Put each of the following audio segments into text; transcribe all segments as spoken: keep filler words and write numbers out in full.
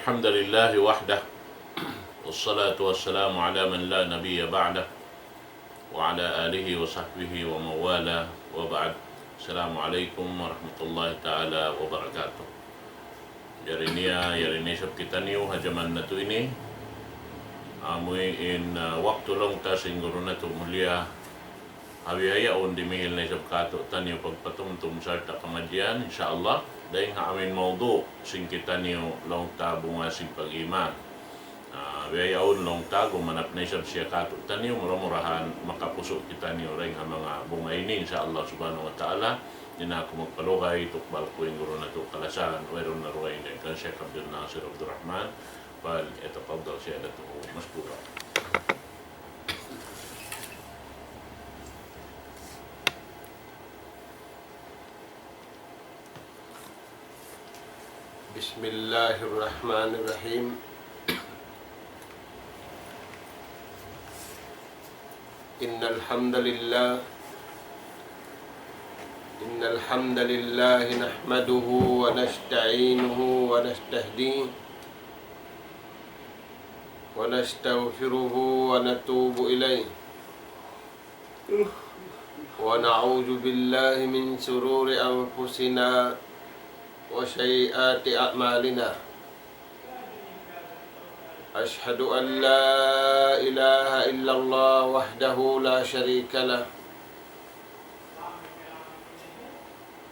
الحمد لله وحده، والصلاة والسلام على من لا نبي بعده، وعلى آله وصحبه ومن والاه، وبعد. السلام عليكم ورحمة الله تعالى وبركاته. Jari niya, yari na isab kitaniyu ha jaman natu' ini. Amu in, ah, waktu laung ta sin guru natu' mulia, ha bihaun dimihil na isab kātu'niyu pagpatumtum sarta' pangadjian, insya Allah. Dayn ha amu in mawdu' sin kitaniyu laung ta bunga sin pag-iman. Ah, bihaun laung ta gumanap na isab siya kātu'niyu, mura-murahan makapusu' kitaniyu dayn ha manga bunga ini, insya Allah subhanahu wa ta'ala. Di' na aku magpalugay, tukbal ku in guru natu' kalasahan, wayruun na dugaing dayn kan Sheikh Abdul Nasir Abdul Rahman, فليتفضل سيادته مشكورا. بسم الله الرحمن الرحيم. إن الحمد لله، إن الحمد لله نحمده ونستعينه ونستهديه ونستغفره ونتوب إليه، ونعوذ بالله من شرور أنفسنا وسيئات أعمالنا. أشهد أن لا إله إلا الله وحده لا شريك له،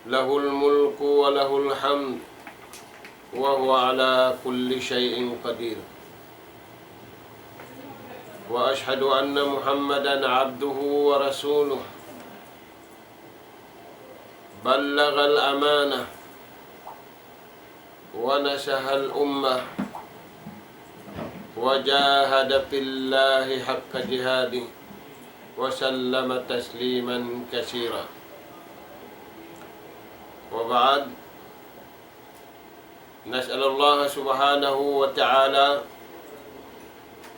له الملك وله الحمد، وهو على كل شيء قدير. وأشهد أن محمدا عبده ورسوله، بلغ الأمانة ونصح الأمة وجاهد في الله حق جهاده وسلم تسليما كثيرا. وبعد، نسأل الله سبحانه وتعالى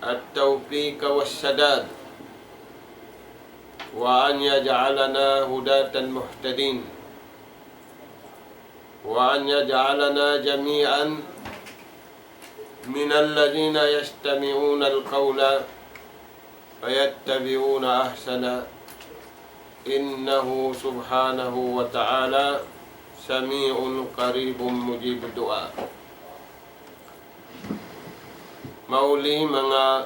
التوفيق والسداد، وأن يجعلنا هداة مهتدين، وأن يجعلنا جميعا من الذين يستمعون القول فيتبعون أحسنه، إنه سبحانه وتعالى سميع قريب مجيب الدعاء. Mahuli manga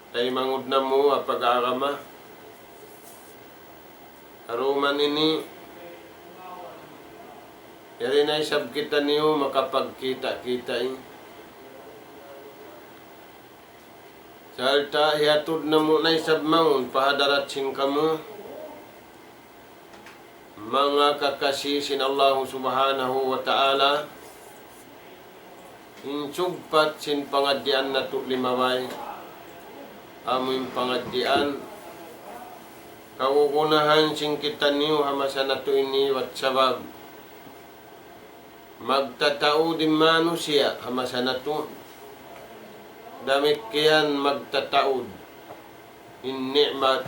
taymanghud namu' ha pag-agama, ha duman ini, yari na isab kitaniyu makapagkita'-kita' ini. Sarta' hiyatud namu' na isab mawn pa hadarat sin kamu manga kakasi sin Allahu Subhanahu wa Ta'ala, in sugpat sin pangadjian natu' limabay, amu in pangadjian kagunahan sin kitaniyu ha masa natu' ini, bat sabab magtataud in manusiya' ha masa natu'. Damikkiyan magtataud in ni'mat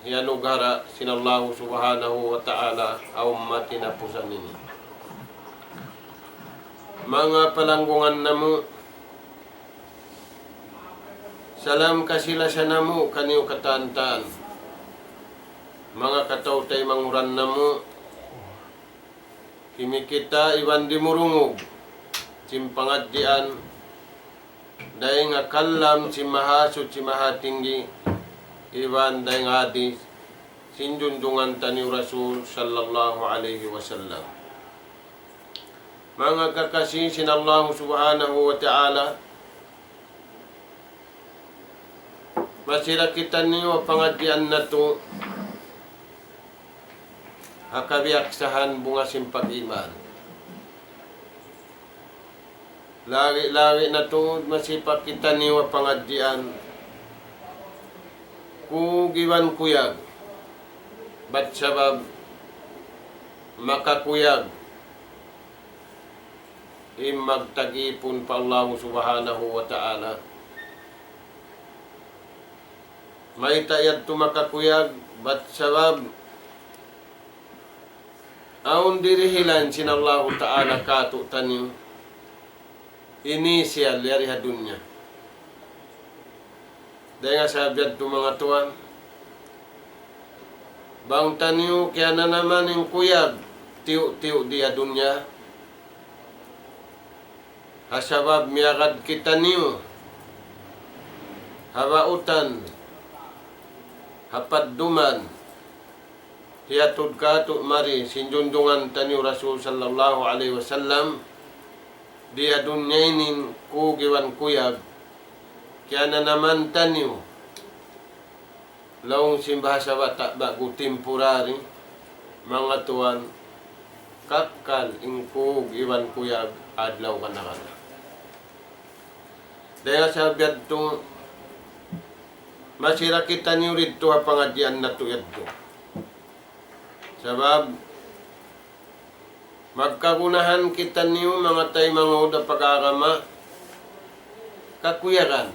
hiyanugara' sin Allahu Subhanahu wa Ta'ala ha ummat hinapusan ini. Manga palanggungan namu', salam kasi-lasa namu' kaniyu katan-katan. Manga kataw-taymanghuran namu', kimikita' iban dimurungug sin pangadjian dayn ha kalam sin Mahasuchi Mahatinggi, iban dayn ha hadis sin junjungan taniyu Rasul sallallahu alayhi wasallam. Manga kakasi sin Allahu Subhanahu wa Ta'ala, masi ra kitaniyu ha pangadjian natu' ha kabiyaksahan bunga sin pag-iman. Lagi'-lagi' na tuud masi pa kitaniyu ha pangadjian kug iban kuyag. Bat sabab makakuyag in magtag-ipun pa Allahu Subhanahu wa Ta'ala. Mayta' yadtu makakuyag? Bat sabab awn dirihilan sin Allahu Ta'ala kātu'niyu initial yari ha dunya. Dayn ha sabab yadtu, manga tuwan, bang taniyu kiyananaman in kuyag tiyu'-tiyu' di ha dunya, ha sabab miyagad kitaniyu ha bautan, ha padduman, hiyatud kātu' mari sin junjungan taniyu Rasul sallallahu alayhi wasallam, di ha dunya ini in kug iban kuyag, kiyananaman taniyu, laung sin bahasa Batak ba'gu, temporary, manga tuwan, kakkal in kug iban kuyag adlaw kana-kana. Dayn ha sabab yadtu, masi ra kitaniyu didtu ha pangadjian natu' yadtu. Sabab, magkagunahan kitaniyu manga taymanghud ha pag-agama, kakuyagan.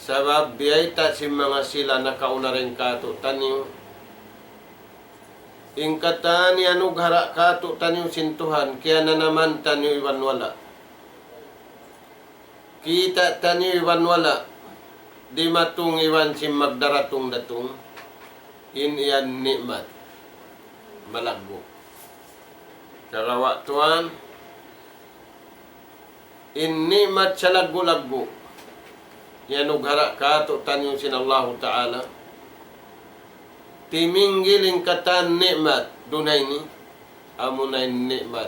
Sabab, biyayta' sin manga sila nakauna dayn kātu'niyu, in katan iyanughara' kātu'niyu sin Tuhan, kiyananaman taniyu iban wala'. Kita' taniyu iban wala', dimatung iban sin magdaratung-datung, in yan ni'mat malaggu'. Sagawa' tuwan, in ni'mat salaggu'-laggu' iyanughara' kātu'niyu sin Allahu Ta'ala, timinggil in katan ni'mat dunya ini, amuna in ni'mat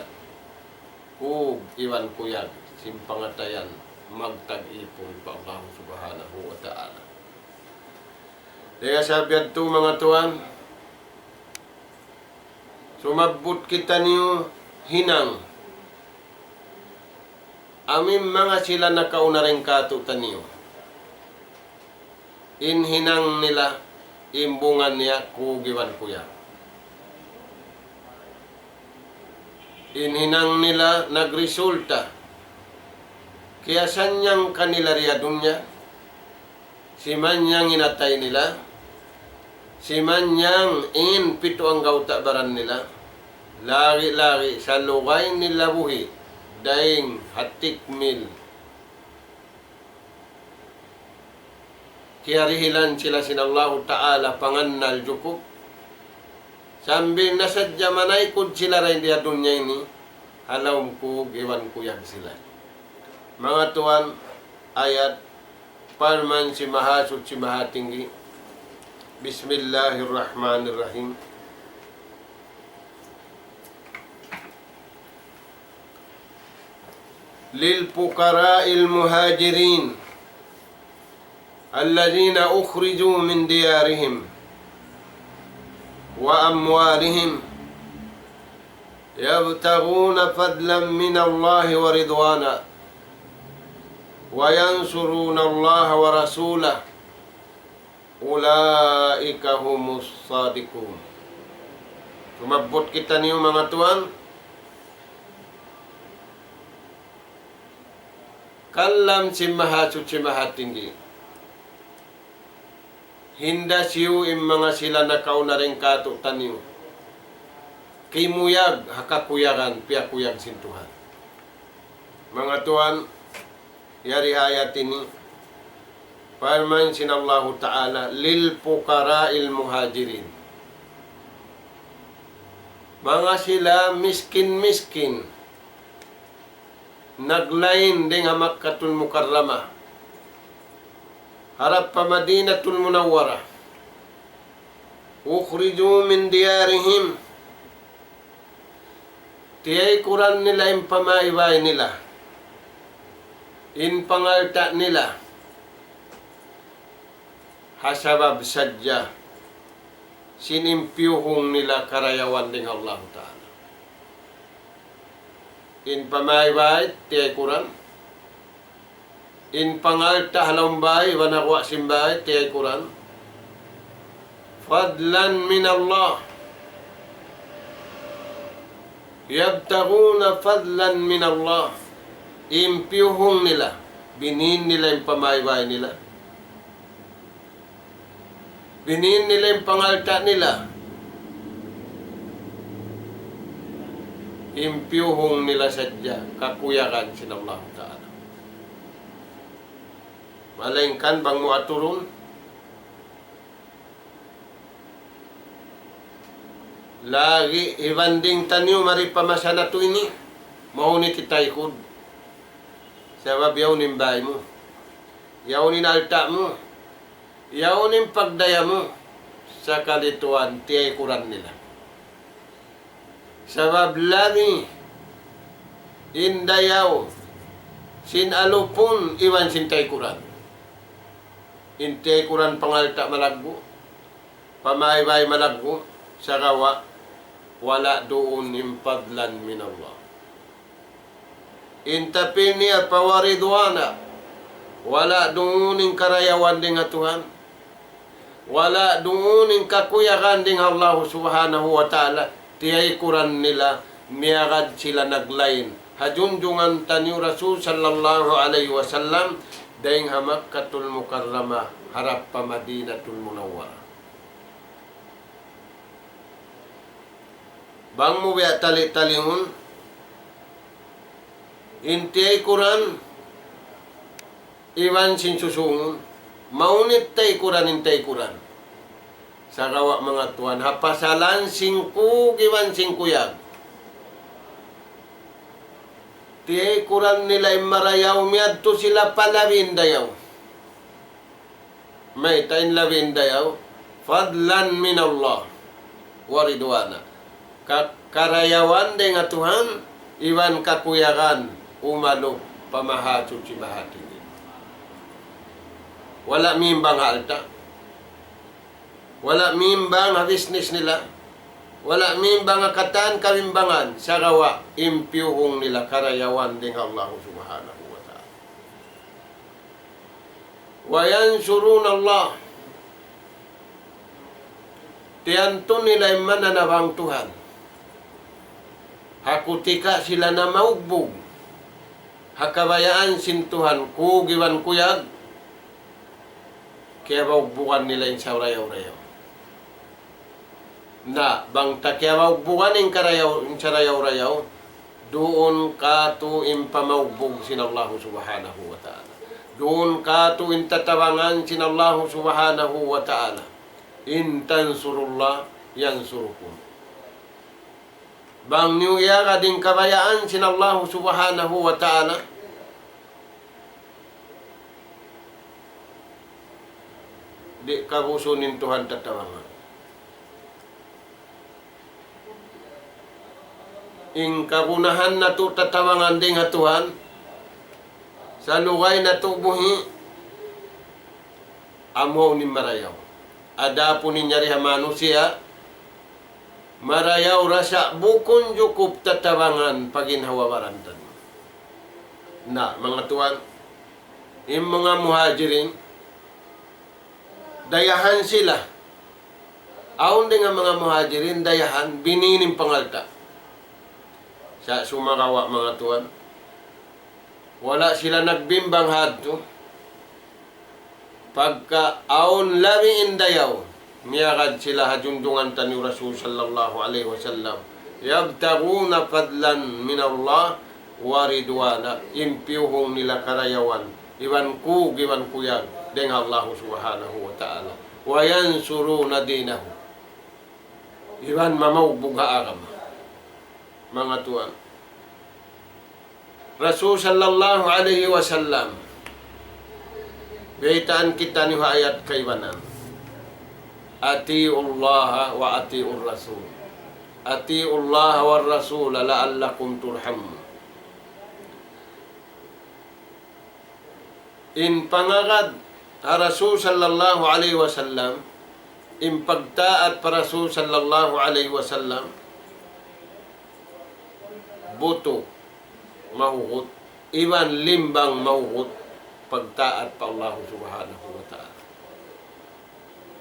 kug iban kuyag sin pangatayan magtag-ipun pa Allah Subhanahu wa Ta'ala. Dayn ha sabab yadtu, manga tuwan, sumabbut kitaniyu hinang amu in manga sila nakauna dayn kātu'niyu. In hinang nila, in bunga niya, kug iban kuyag. In hinang nila nagresulta, kiyasannyang kanila di ha dunya, simannyang in atay nila, simannyang in pitu anggawta' baran nila, lagi'-lagi' salugay nila buhi', dayn ha tikmil kiyarihilan sila sin Allahu Ta'ala pangannal jukup. Sambil na sadja manaykud sila dayn di ha dunya ini, ha lawm kug iban kuyag sila. Manga tuwan, ayat parman sin Mahasuchi Mahatinggi. بسم الله الرحمن الرحيم. للفقراء المهاجرين الذين أخرجوا من ديارهم وأموالهم يبتغون فضلا من الله ورضوانا وينصرون الله ورسوله أولئك هم الصادقون. Sumabbut kitaniyu, manga tuwan, kalam sin Mahasuchi Mahatinggi. Hinda siyu in manga sila nakauna dayn kātu'niyu, kimuyag ha kakuyagan, piyakuyag sin Tuhan. Manga tuwan, yari ha ayat ini, parman sin Allahu Ta'ala, للفقراء المهاجرين. Manga sila miskin-miskin, naglain dayn ha Makkatul Mukarramah, harap pa Madinatul Munawwarah. أخرجوا من ديارهم. Tiyaykuran nila in pamaybay nila, in pangalta' nila, ha sabab sadja sin in piyuhung nila karayawan dayn ha Allahu Ta'ala. In pamaybay tiyaykuran, in pangalta' ha lawm bay, iban ha guwa' sin bay, tiyaykuran. فضلا من الله. يبتغون فضلا من الله. In piyuhung nila, binin nila in pamaybay nila. Binin nila in pangalta' nila. In piyuhung nila sadja kakuyagan sin Allahu Ta'ala. Malaingkan bang mu aturun, lagi' hibanding taniyu mari pa masa natu' ini, mahunit in taykud. Sabab yaun in bāy mu, yaun in alta' mu, yaun in pagdaya mu, sakali tuwan tiyaykuran nila. Sabab lami in dayaw sin alupun iban sin taykuran. In tiyaykuran pangalta' malaggu', pamaybay malaggu', sagawa' wala' duun in fadlan min Allah. In tapil niya pa wa ridwana, wala' duun in karayawan dayn ha Tuhan. Wala' duun in kakuyagan dayn ha Allahu Subhanahu wa Ta'ala, tiyaykuran nila miyagad sila naglain ha junjungan taniyu Rasul sallallahu alayhi wasallam dayn ha Makkatul Mukarramah harap pa Madinatul Munawwarah. Bang mu biya' tali-talihun, in tiyaykuran iban sin susungun, mahunit taykuran in taykuran. Sagawa' manga tuwan, ha pasalan sin kug iban sin kuyag, tiyaykuran nila in marayaw, miyadtu sila pa labi in dayaw. Mayta' in labi in dayaw? Fadlan min Allah wa ridwana. Ka-, karayawan dayn ha Tuhan, iban kakuyagan umalup pa Mahasuchi Mahatinggi. Wala' mimbang ha alta'. Wala' mimbang ha business nila. Wala' mimbang ha katan kabimbangan. Sagawa' in piyuhung nila karayawan dayn ha Allahu Subhanahu wa Ta'ala. وينصرون الله. Tiyantun nila in mananabang Tuhan. Ha kutika sila namaugbug ha kabayaan sin Tuhan, kug iban kuyag, kiyabaugbugan nila in sarayaw-rayaw. Na, bang ta kiyabaugbugan in karayaw, in sarayaw-rayaw, duun katu' in pamaugbug sin Allahu Subhanahu wa Ta'ala. Duun katu' in tatabangan sin Allahu Subhanahu wa Ta'ala. إن تنصروا الله ينصركم. Bang niyu iyagad in kabayaan sin Allahu Subhanahu wa Ta'ala, di' kabusun in Tuhan tatabangan. In kagunahan natu' tatabangan dayn ha Tuhan, salugay natu' buhi', amu in marayaw. Adapun in yari ha manusiya', marayaw da sa' bukun jukup tatabangan pa ginhawa-baran taniyu. Na, manga tuwan, in manga Muhajirin, dayahan sila. Awn dayn ha manga Muhajirin, dayahan, binin in pangalta'. Sa' sumagawa', manga tuwan, wala' sila nagbimbang hadtu. Pagka awn labi in dayaw, miyagad sila ha junjungan taniyu Rasul sallallahu alayhi wasallam. يبتغون فضلا من الله ورضوانا. In piyuhung nila karayawan, iban kug, iban kuyag, dayn ha Allahu Subhanahu wa Ta'ala. وينصرون دينه. Iban mamaugbug ha agama. Manga tuwan. Rasul sallallahu alayhi wasallam, baytaan kitaniyu ha ayat kaibanan. أطيعوا الله وأطيعوا الرسول. أطيعوا الله والرسول لعلكم ترحمون. In pangagad ha Rasul sallallahu alayhi wasallam, in pagtaat pa Rasul sallallahu alayhi wasallam, butuk mahugut, iban limbang mahugut, pagtaat pa Allah Subhanahu wa Ta'ala.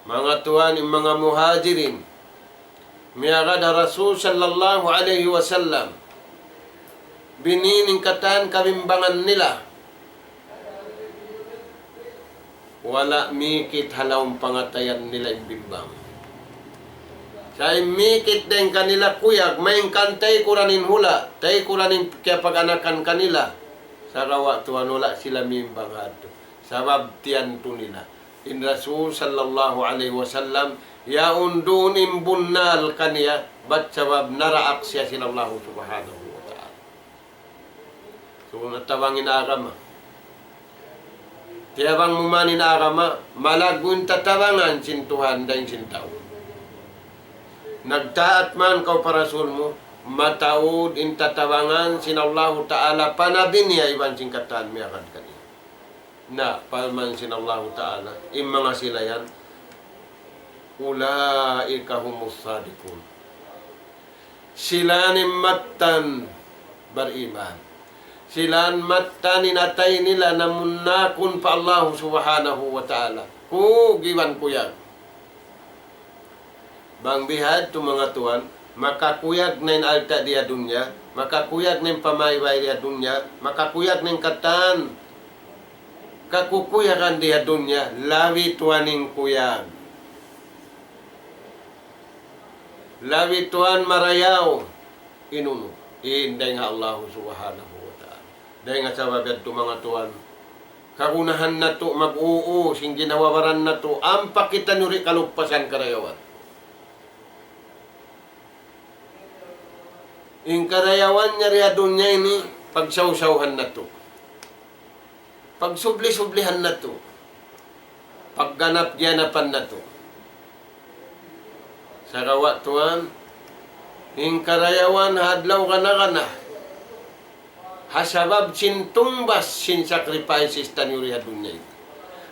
Manga tuwan, in manga Muhajirin, miyagad ha Rasul sallallahu alayhi wasallam, binin in katan kabimbangan nila. Wala' mikit ha lawm pangatayan nila in bimbang. Sa' in mikit dayn kanila kuyag, main kan taykuran in hula', taykuran in kiyapag-anakan kanila. Sagawa' tuwan wala' sila mimbang hadtu. Sabab tiyantu nila. In Rasul sallallahu alayhi wasallam, yaun duun in bunnal kaniya, bat sabab naraak siya sin Allahu subhanahu wa ta'ala. So, natabang in agama. Tiyabang mu man in agama, malaggu' in tatabangan sin Tuhan dayn sin tau. Nagtaat man kaw pa Rasul mu, mataud in tatabangan sin Allahu Ta'ala pa Nabi niya iban sin katan miyagad kaniya. Na, parman sin Allahu Ta'ala, in manga sila yan, أولئك هم الصادقون. Sila in mattan bariman. Sila in mattan in atay nila namunnakun pa Allahu Subhanahu wa Ta'ala. Kug iban kuyag. Bang bihadtu manga tuwan, makakuyag na in alta' di ha dunya, makakuyag na in pamaybay di ha dunya, makakuyag na in katan kakukuyagan di ha dunya, labi tuwan in kuyag. Labi tuwan marayaw in unu, in dayn ha Allahu Subhanahu wa Ta'ala. Dayn ha sabab yadtu manga tuwan, kagunahan natu' mag-uu sin ginhawa-baran natu', ampa kitaniyu di' kalupasan karayawan. In karayawan niya di ha dunya ini, pagsawsawhan natu'. Pagsubli-sublihan natu'. Pagganap-giyanapan natu'. Sagawa' tuwan, in karayawan ha adlaw gana-gana. Ha sabab sin tungbas sin sacrifices taniyu di ha dunya ini.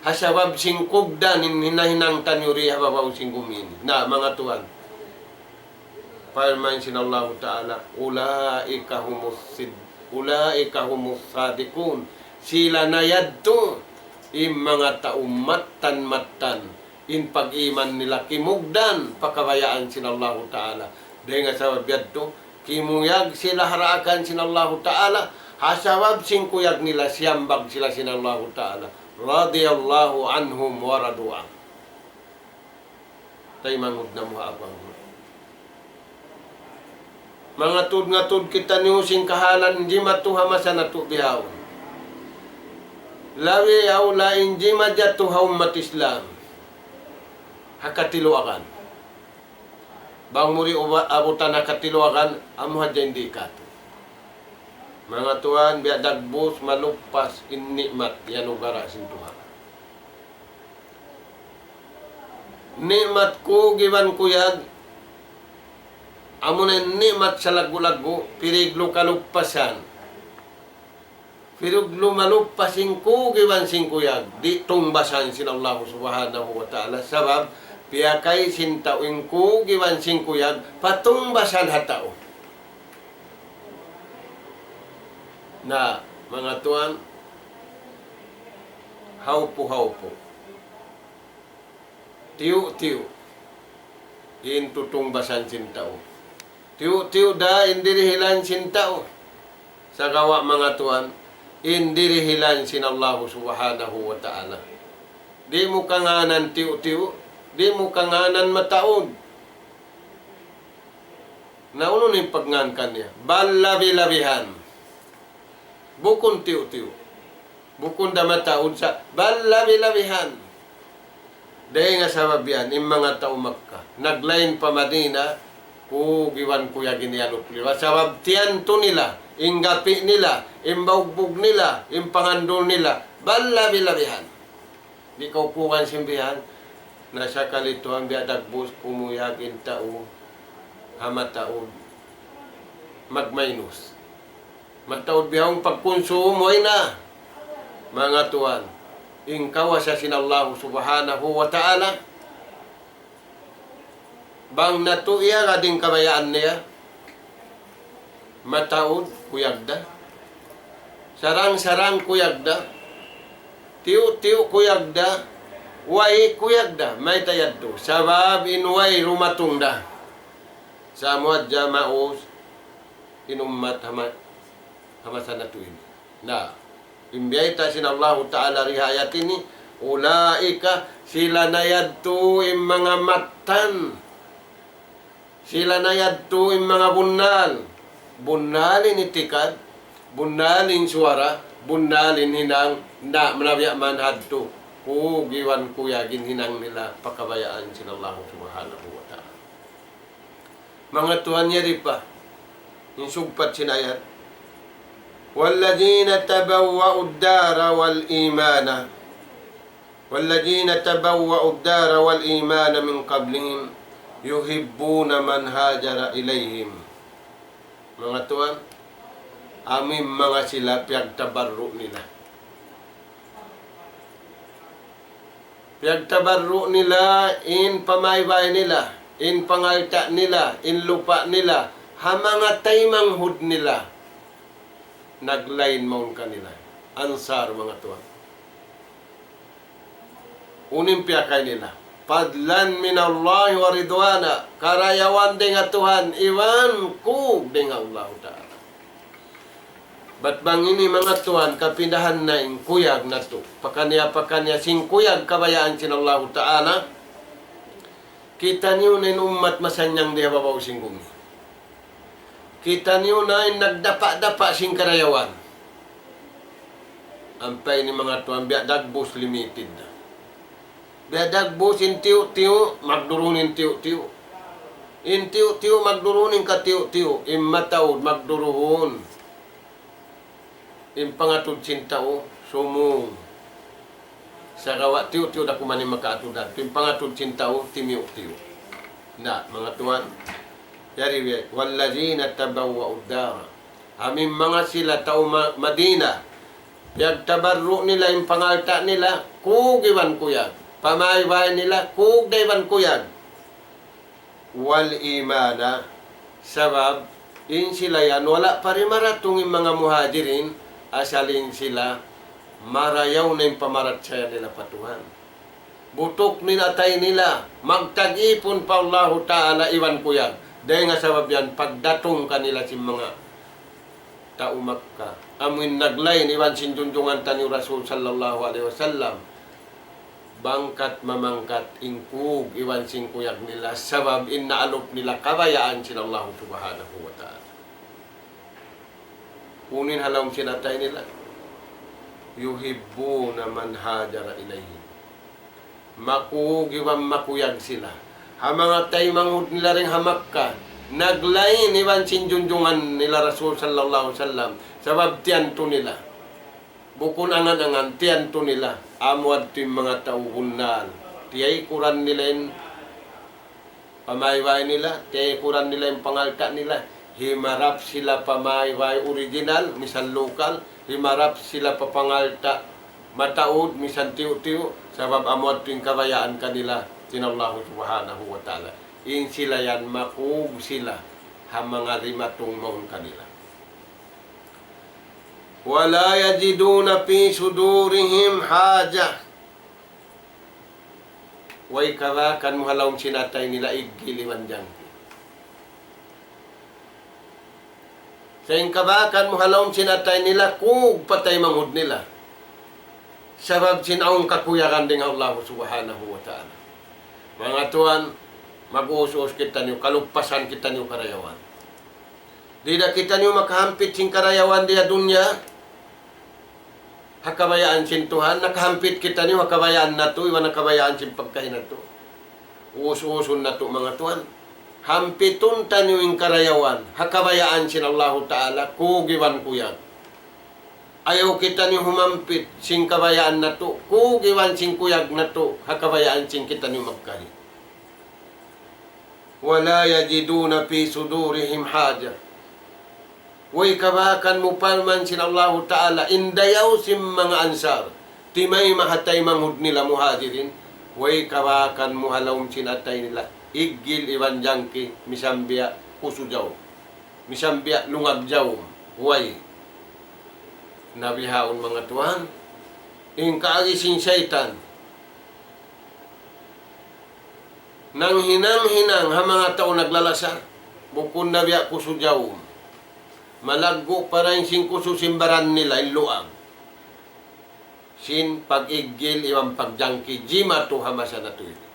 Ha sabab sin kugdan in hinahinang taniyu di ha babaw sin gumi ini. Na, manga tuwan. Parman sin Allahu Ta'ala, أولئك هم الصد-، أولئك هم الصادقون. Sila na yadtu, in manga tau mattan-mattan, in pag-iman nila kimugdan, pa kabayaan sin Allahu Ta'ala. Dayn ha sabab yadtu, kimuyag sila ha daakan sin Allahu Ta'ala, ha sabab sin kuyag nila, siyambag sila sin Allahu Ta'ala. رضي الله عنهم ورضوا عنه. Taymanghud namu' ha agama. Mangatud-ngatud kitaniyu sin kahalan jimatu ha masa natu' bihaun. Labi awla in jimatu ha ummat Islam. Ha katiluagan. Bang mu di' uba-, abutan ha katiluagan, amu hadja in di' katu'. Manga tuwan, biya' dagbus, maluppas, in ni'mat, yan ugara sin Tuhan. Ni'mat kug iban kuyag, amuna in ni'mat salaggu'-laggu', piriglu kalupasan. Piriglu maluppas in kug iban sin kuyag, di' tungbasan sin Allahu Subhanahu wa Ta'ala. Sabab, piyakay sin tau in kug iban sin kuyag, patungbasan ha tau. Na, manga tuwan, hawpu-hawpu. Tiyu'-tiyu'. In tutungbasan sin tau. Tiyu'-tiyu' da in dirihilan sin tau. Sagawa' manga tuwan, in dirihilan sin Allahu Subhanahu wa Ta'ala. Di' mu kangānan tiyu'-tiyu', di' mu kangānan mataud. Na unu in pagngan kaniya? Bal labi-labihan. Bukun tiyu'-tiyu'. Bukun da mataud sa, bal labi-labihan. Dayn ha sabab yan, in manga tau Makkah, naglain pa Madina, kug iban kuyag in iyalup nila. Sabab tiyantu nila, in gapi' nila, in baugbug nila, in pangandul nila, bal labi-labihan. Di' kaw kuwan sin bihan, na sakali tuwan biya' dagbus kumuyag in tau, ha mataud, magmainus. Mataud bihaun pagkunsum, way na. Manga tuwan, in kawasa sin Allahu Subhanahu wa Ta'ala, bang natu' iyagad in kabayaan niya, mataud kuyag da. Sarang-sarang kuyag da. Tiyu'-tiyu' kuyag da. Way kuyag da. Mayta' yadtu? Sabab in way dumatung da. Sa' amu hadja maus in ummat ha ma-, ha masa natu' ini. Na, in biyayta' sin Allahu Ta'ala di ha ayat ini, أولئك, sila na yadtu in manga mattan. Sila na yadtu in manga bunnal. Bunnal in itikad, bunnal in suwara, bunnal in hinang, na manabiya' man hadtu. Kug iban kuyag in hinang nila pa kabayaan sin Allahu Subhanahu wa Ta'ala. Manga tuwan, yari pa in sugpat sin ayat, والذين تبوأوا الدار والإيمان والذين تبوأوا الدار والإيمان من قبلهم يحبون من هاجر إليهم. Manga tuwan, amu in manga sila piyagtabarru' nila. Piyagtabarru' nila in pamaybay nila, in pangalta' nila, in lupa' nila, ha manga taymanghud nila. Naglain mawn kanila. Ansar, manga tuwan. Unu in piyakay nila? فضلا من الله ورضوانا. Karayawan dayn ha Tuhan, iban kug dayn ha Allahu Ta'ala. Bat bang ini, manga tuwan, kapindahan na in kuyag natu'. Pakaniya-pakaniya sin kuyag kabayaan sin Allahu Ta'ala. Kitaniyu na in ummat masannyang di ha babaw sin bumi. Kitaniyu na in nagdapa'-dapa' sin karayawan. Ampa ini, manga tuwan, biya' dagbus limited na. Biya' dagbus, in tiyu'-tiyu', magduruhun in tiyu'-tiyu'. In tiyu'-tiyu', magduruhun in katiyu'-tiyu'. In mataud, magduruhun in pangatud sin tau, sumung. Sagawa' tiyu'-tiyu' da kuman in makaatud. In pangatud sin tau, timiyu'-tiyu'. Na, manga tuwan. Yari, والذين تبوأوا الدار. Amu in manga sila tau Ma-, Madina. Piyagtabarru' nila in pangalta' nila, kug iban kuyag. Pamaybay nila, kug da iban kuyag. والإيمان, sabab in sila yan wala' pa ri maratung in manga Muhajirin, asal in sila marayaw na in pamarachaya nila pa Tuhan. Butuk na in atay nila, magtag-ipun pa Allahu Ta'ala iban kuyag. Dayn ha sabab yan, pagdatung kanila sin manga tau Makkah, amu in naglain iban sin junjungan taniyu Rasul sallallahu alayhi wasallam. Bangkat mamangkat in kug iban sin kuyag nila, sabab in naalup nila kabayaan sin Allahu Subhanahu wa Ta'ala. Unu in ha lawm sin atay nila? يحبون من هاجر إليهم. Makug iban makuyag sila. Ha manga taymanghud nila dayn ha Makkah, naglain iban sin junjungan nila Rasul sallallahu alayhi wasallam. Sabab tiyantu nila. Bukun angan-angan, tiyantu nila. Amu yadtu in manga tau bunnal. Tiyaykuran nila in pamaybay nila, tiyaykuran nila in pangalta' nila. Himarap sila pamaybay original, misan lokal. Himarap sila pa pangalta' mataud, misan tiyu'-tiyu'. Sabab amu yadtu in kabayaan kanila sin Allahu Subhanahu wa Ta'ala. In sila yan makug sila ha manga dimatung mawn kanila. ولا يجدون في صدورهم حاجة. Way kabakan mu ha lawm sin atay nila iggil iban jangki. Sa' in kabakan mu ha lawm sin atay nila, kug pa taymanghud nila. Sabab sin awn kakuyagan dayn ha Allah Subhanahu wa Ta'ala. Manga tuwan, mag-uus-uus kitaniyu, kalupasan kitaniyu karayawan. Di' da kitaniyu makahampit sin karayawan di ha dunya, ha kabayaan sin Tuhan, nakahampit kitaniyu ha kabayaan natu', iban ha kabayaan sin pagkahi natu'. Uus-uusun natu', manga tuwan. Hampitun taniyu in karayawan, ha kabayaan sin Allahu Ta'ala, kug iban kuyag. Ayaw kitaniyu humampit sin kabayaan natu', kug iban sin kuyag natu', ha kabayaan sin kitaniyu magkahi. ولا يجدون في صدورهم حاجة. Way kabakan mu parman sin Allahu Ta'ala, in dayaw sin manga Ansar, timayma' ha taymanghud nila Muhajirin, way kabakan mu ha lawm sin atay nila, iggil iban jangki, misan biya' kusu jawm, misan biya' lungag jawm, way. Na bihaun, manga tuwan, in kaagi sin saytan, nanghinang-hinang ha manga tau naglalasa, bukun na biya' kusu jawm. Malaggu' pa dayn sin kusu sin baran nila in luag. Sin pag-iggil iban pagjangki jimatu ha masa natu' ini.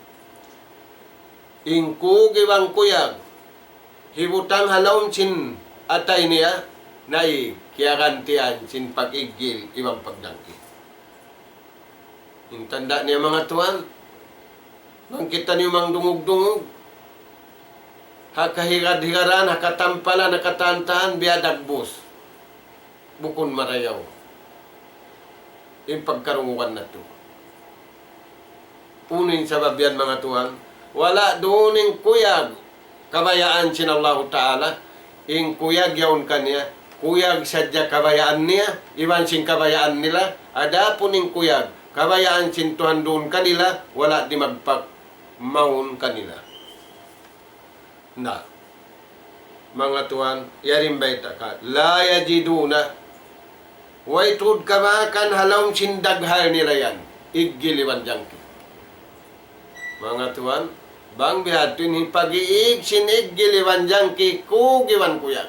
In kug iban kuyag, hibutang ha lawm sin atay niya, na in kiyagantian sin pag-iggil iban pagjangki. In tanda' niya, manga tuwan, bang kitaniyu mangdungug-dungug, ha kahigad-higaran, ha katampalan, ha katantahan, biya' dagbus. Bukun marayaw in pagkarungugan natu'. Unu in sabab yan, manga tuwan? Wala' duun in kuyag kabayaan sin Allahu Ta'ala. In kuyag yaun kaniya, kuyag sadja kabayaan niya, iban sin kabayaan nila. Adapun in kuyag kabayaan sin Tuhan duun kanila, wala' dimagpak mawn kanila. Na, manga tuwan, yari in bayta' ka, لا يجدون, way tuud kamakan ha lawm sin daghal nila yan, iggil iban jangki. Manga tuwan, bang bihadtu in hipag-iig sin iggil iban jangki, kug iban kuyag.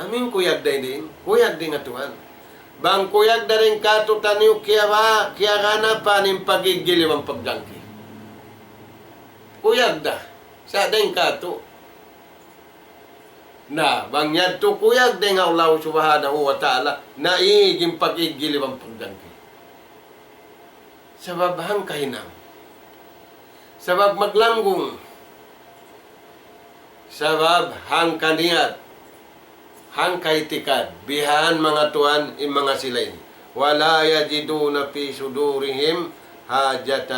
Amu in kuyag da ini, kuyag da in ha Tuhan. Bang kuyag da dayn kātu'niyu, kiyawa-, kiyaganapan in pag-iggil iban pagjangki. Kuyag da, sa' dayn kātu'. Na, bang yadtu kuyag dayn ha Allah Subhanahu wa Ta'ala, na iig in pag-iggil iban pagjangki. Sabab hangkahinang. Sabab maglanggung. Sabab hangkaniyat. Hangkaitikad. Bihan, manga tuwan, in manga sila ini. ولا يجدون في صدورهم حاجة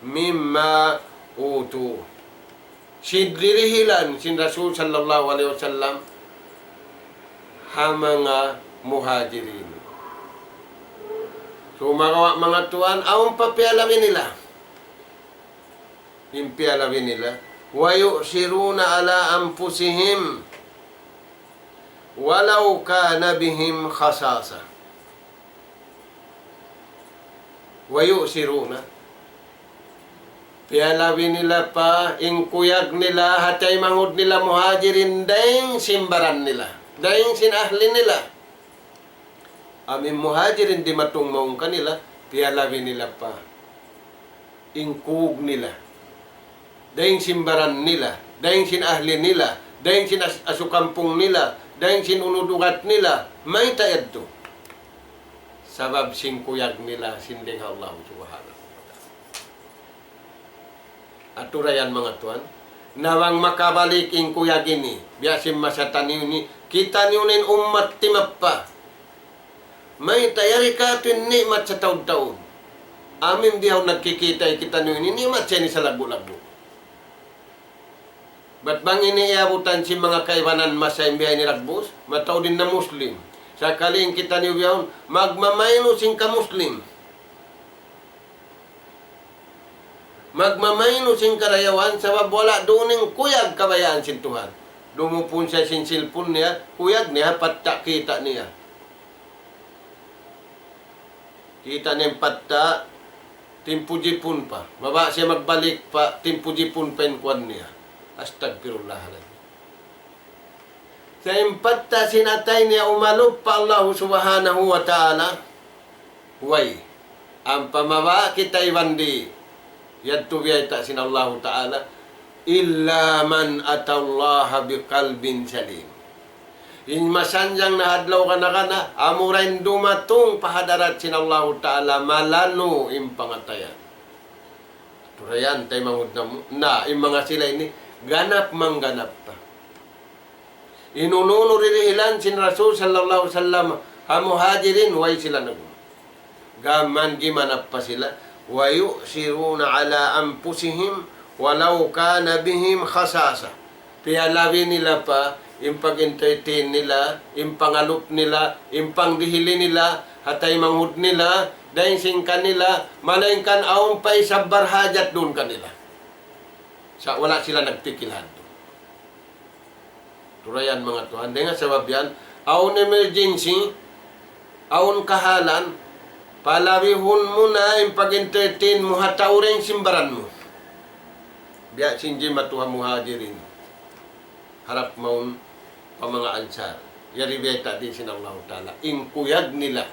مما أوتوا. Sin dirihilan sin Rasul sallallahu alayhi wasallam ha manga Muhajirin. Sumagawa', manga tuwan, awn pa piyalabi nila. In piyalabi nila. ويؤثرون على أنفسهم ولو كان بهم خصاصة. ويؤثرون. Piyalabi nila pa in kuyag nila ha taymanghud nila Muhajirin dayn sin baran nila, dayn sin ahli nila. Amu in Muhajirin dimatung mawn kanila, piyalabi nila pa in kug nila. Dayn sin baran nila, dayn sin ahli nila, dayn sin as-, asukampung nila, dayn sin unu dugat nila, mayta' yadtu? Sabab sin kuyag nila sin dayn ha Allah Subhanahu wa Ta'ala. Atura yan, manga tuwan. Na bang makabalik in kuyag ini, biya' sin masa taniyu ini, kitaniyu na in ummat timappa. Mayta' yari kātu' in ni'mat sataud-taud. Amu in bihaun nagkikita' kitaniyu ini, ni'mat sa ini salaggu'-laggu'. Bat bang ini iyabutan sin manga kaibanan masa in biya' ini dagbus, mataud in na Muslim. Sakali in kitaniyu bihaun, magmamaynu sin ka-Muslim. Magmamaynu sin karayawan sabab wala' duun in kuyag kabayaan sin Tuhan. Dumupun siya sin cellphone niya, kuyag niya, patta' kita' niya. Kita' niya in patta', timpu jipun pa. Mabaya' siya magbalik pa, timpu jipun pa in kuwan niya. Astagfirullahaladzim. Sa' in patta' sin atay niya umalup pa Allahu Subhanahu wa Ta'ala, way. Ampa mabaya' kita iban di', yadtu biyayta' sin Allahu Ta'ala, إلا من أتى الله بقلب سليم. In masanjang na ha adlaw kana-kana, amura in dumatung pa hadarat sin Allahu Ta'ala malanu' in pangatayan. Atura yan, taymanghud namu'. Na, in manga sila ini, ganap mangganap pa. In unu-unu dirihilan sin Rasul sallallahu alayhi wasallam ha Muhajirin, way sila nag-, gām gimanap pa sila. ويؤثرون على أنفسهم ولو كان بهم خصاصة. Piyalabi nila pa in pag-entertain nila, in pangalup nila, in pangdihili nila ha taymanghud nila, dayn sin kanila, malaingkan awn pa isab barhajat duun kanila. Sa' wala' sila nagpikil hadtu. Atura yan, manga tuwan. Dayn ha sabab yan, awn emergency, awn kahalan, palabihun mu na in pag-entertain mu ha tau dayn sin baran mu. Biya' sin jimatu ha Muhajirin. Harap mawn pa manga Ansar. Yari biyayta' di sin Allahu Ta'ala. In kuyag nila,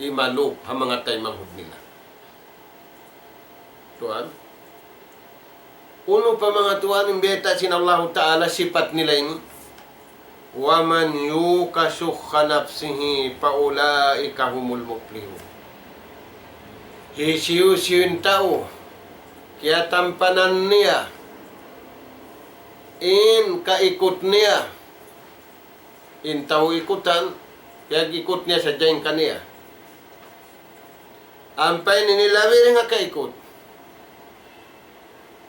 imalup ha manga taymanghud nila. Tuwan. Unu pa manga tuwan in bayta' sin Allahu Ta'ala sipat nila ini? وَمَنْ يُوقَ شُحَّ نَفْسِهِ فَأُولَٰئِكَ هُمُ الْمُفْلِحُونَ. Hisiyu-siyu in tau kiyatampanan niya in kaikut niya, in tau ikutan, piyag-ikut niya sadja in kaniya. Ampa in ini labi dayn ha kaikut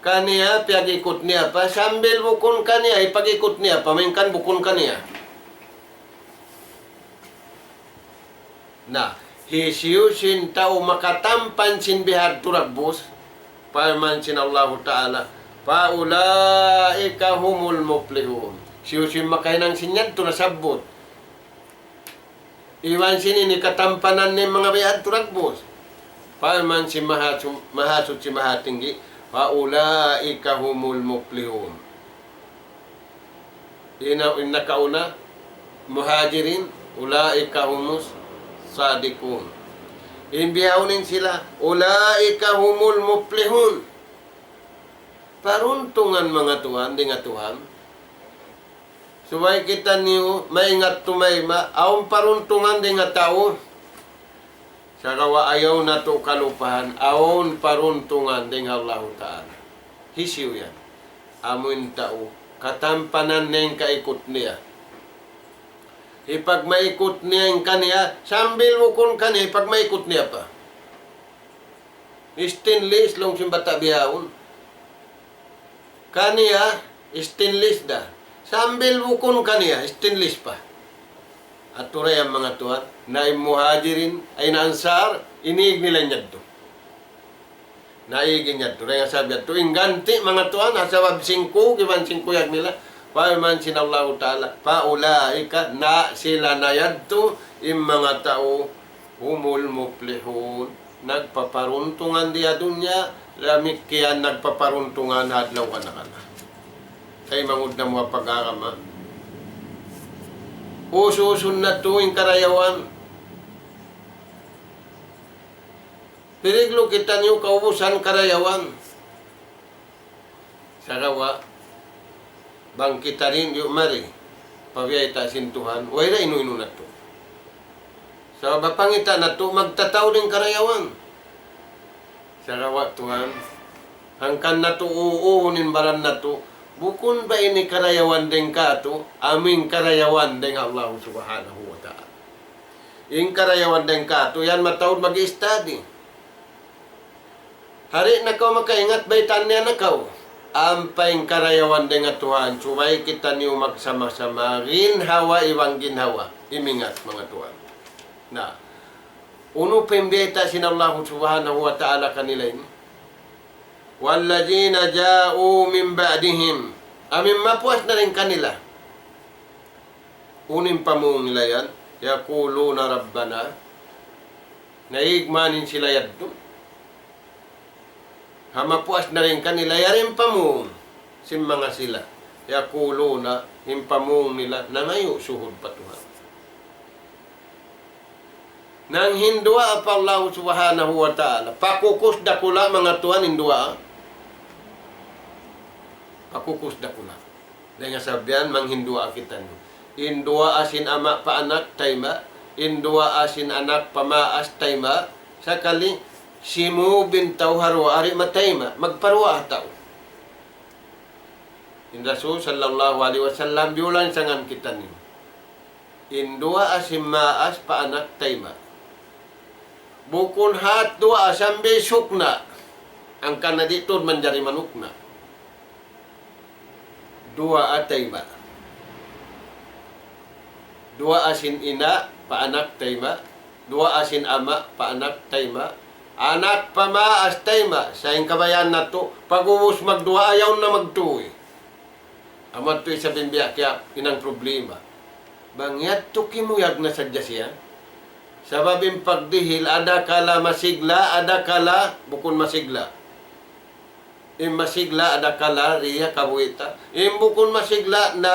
kaniya, piyag-ikut niya pa, sambil bukun kaniya, hipag-ikut niya pa, malayngkan bukun kaniya. Na, hisiyu-siyu in tau makatampan sin bihadtu dagbus, parman sin Allahu Ta'ala, فَأُولَٰئِكَ هُمُ الْمُفْلِحُونَ. Hisiyu-siyu in makahinang sin yadtu nasabbut iban sin ini katampanan niya in manga bihadtu dagbus. Parman sin Maha-, Mahasuchi Mahatinggi, فَأُولَٰئِكَ هُمُ الْمُفْلِحُونَ. Ina-, in nakauna, Muhajirin, أُولَٰئِكَ هُمُ الصَّادِقُونَ. In bihaun in sila, أُولَٰئِكَ هُمُ الْمُفْلِحُونَ. Paruntungan manga tuwan, dayn ha Tuhan. Subay kitaniyu maingat tumayma', awn paruntungan dayn ha tau. Sagawa' ayaw natu' kalupahan, awn paruntungan dayn ha Allahu Ta'ala. Hisiyu yan? Amu in tau katampanan niya in kaikut niya. Hipagmaikut niya in kaniya, sambil bukun kaniya, hipagmaikut niya pa. Stainless laung sin bata' bihaun. Kaniya, stainless da. Sambil bukun kaniya, stainless pa. Atu ra yan manga tuwan, na in Muhajirin, ay na Ansar, iniig nila in yadtu. Naig in yadtu, dayn ha sabab yadtu, in ganti' manga tuwan, ha sabab singku, iban singkuyag nila, parman sin Allahu Ta'ala, فَأُولَٰئِكَ, na sila na yadtu, in manga tau, هُمُ الْمُفْلِحُونَ. Nagpaparuntungan di ha dunya, damikkiyan nagpaparuntungan ha adlaw kana-kana. Kay mangud na mu ha pag-agama. Usu-usun natu' in karayawan. Piriglu kitaniyu kaubusan karayawan. Sagawa', bang kita dayn diyu mari, pabiyayta' sin Tuhan, way da inu-inu natu'. Sabab pangita' natu', magtataud in karayawan. Sagawa' tuwan, hangkan natu' uu-uun in baran natu', bukun ba ini karayawan dayn kātu', amu in karayawan dayn Allah Subhanahu wa Ta'ala. In karayawan dayn kātu', yan mataud mag-study. Di' na kaw makaingat baytaan niya na kaw. Ampa in karayawan dayn ha Tuhan, subay kitaniyu magsama-sama, ginhawa iban ginhawa. Imingat, manga tuwan. Na, unu pa in biyayta' sin Allahu Subhanahu wa Ta'ala kanila ini? وَالَّذِينَ جَاءُوا مِن بَعْدِهِمْ. Amu in mapuas na dayn kanila. Unu in pamung nila yan? يَقُولُونَ رَبَّنَا. Naig man in sila yadtu. Ha mapuas na dayn kanila, yari in pamung sin manga sila. يَقُولُونَ, in pamung nila, nangayu' suhud pa Tuhan. Nanghinduwaa pa Allah Subhanahu wa Ta'ala. Pakukus dakula', manga tuwan, in duwaa. Pakukus dakula'. Dayn ha sabab yan, manghinduwaa kitaniyu. In duwaa sin ama' pa anak, tayma'. In duwaa sin anak pa maas, tayma'. Sakali, simūb in tau ha duwaa, di' matayma', magpaduwaa tau. In Rasul sallallahu alayhi wasallam, biyulansangan kitaniyu. In duwaa sin maas pa anak, tayma'. Bukun hat duwaa sambil sukna'. Hangkan na di' tuud manjari manukna'. Duwaa tayma'. Duwaa sin ina' pa anak, tayma'. Duwaa sin ama' pa anak, tayma'. Anak pa maas, tayma'. Sa' in kabayaan natu', pag'ubus magduwaa, ayaw na magtuy. Amu yadtu isab in biya' kiyahinang problema. Bang yadtu kimuyag na sadja siya. Sabab in pagdihil, adakala masigla', adakala bukun masigla'. In masigla', adakala di' kabuhi' ta. In bukun masigla' na,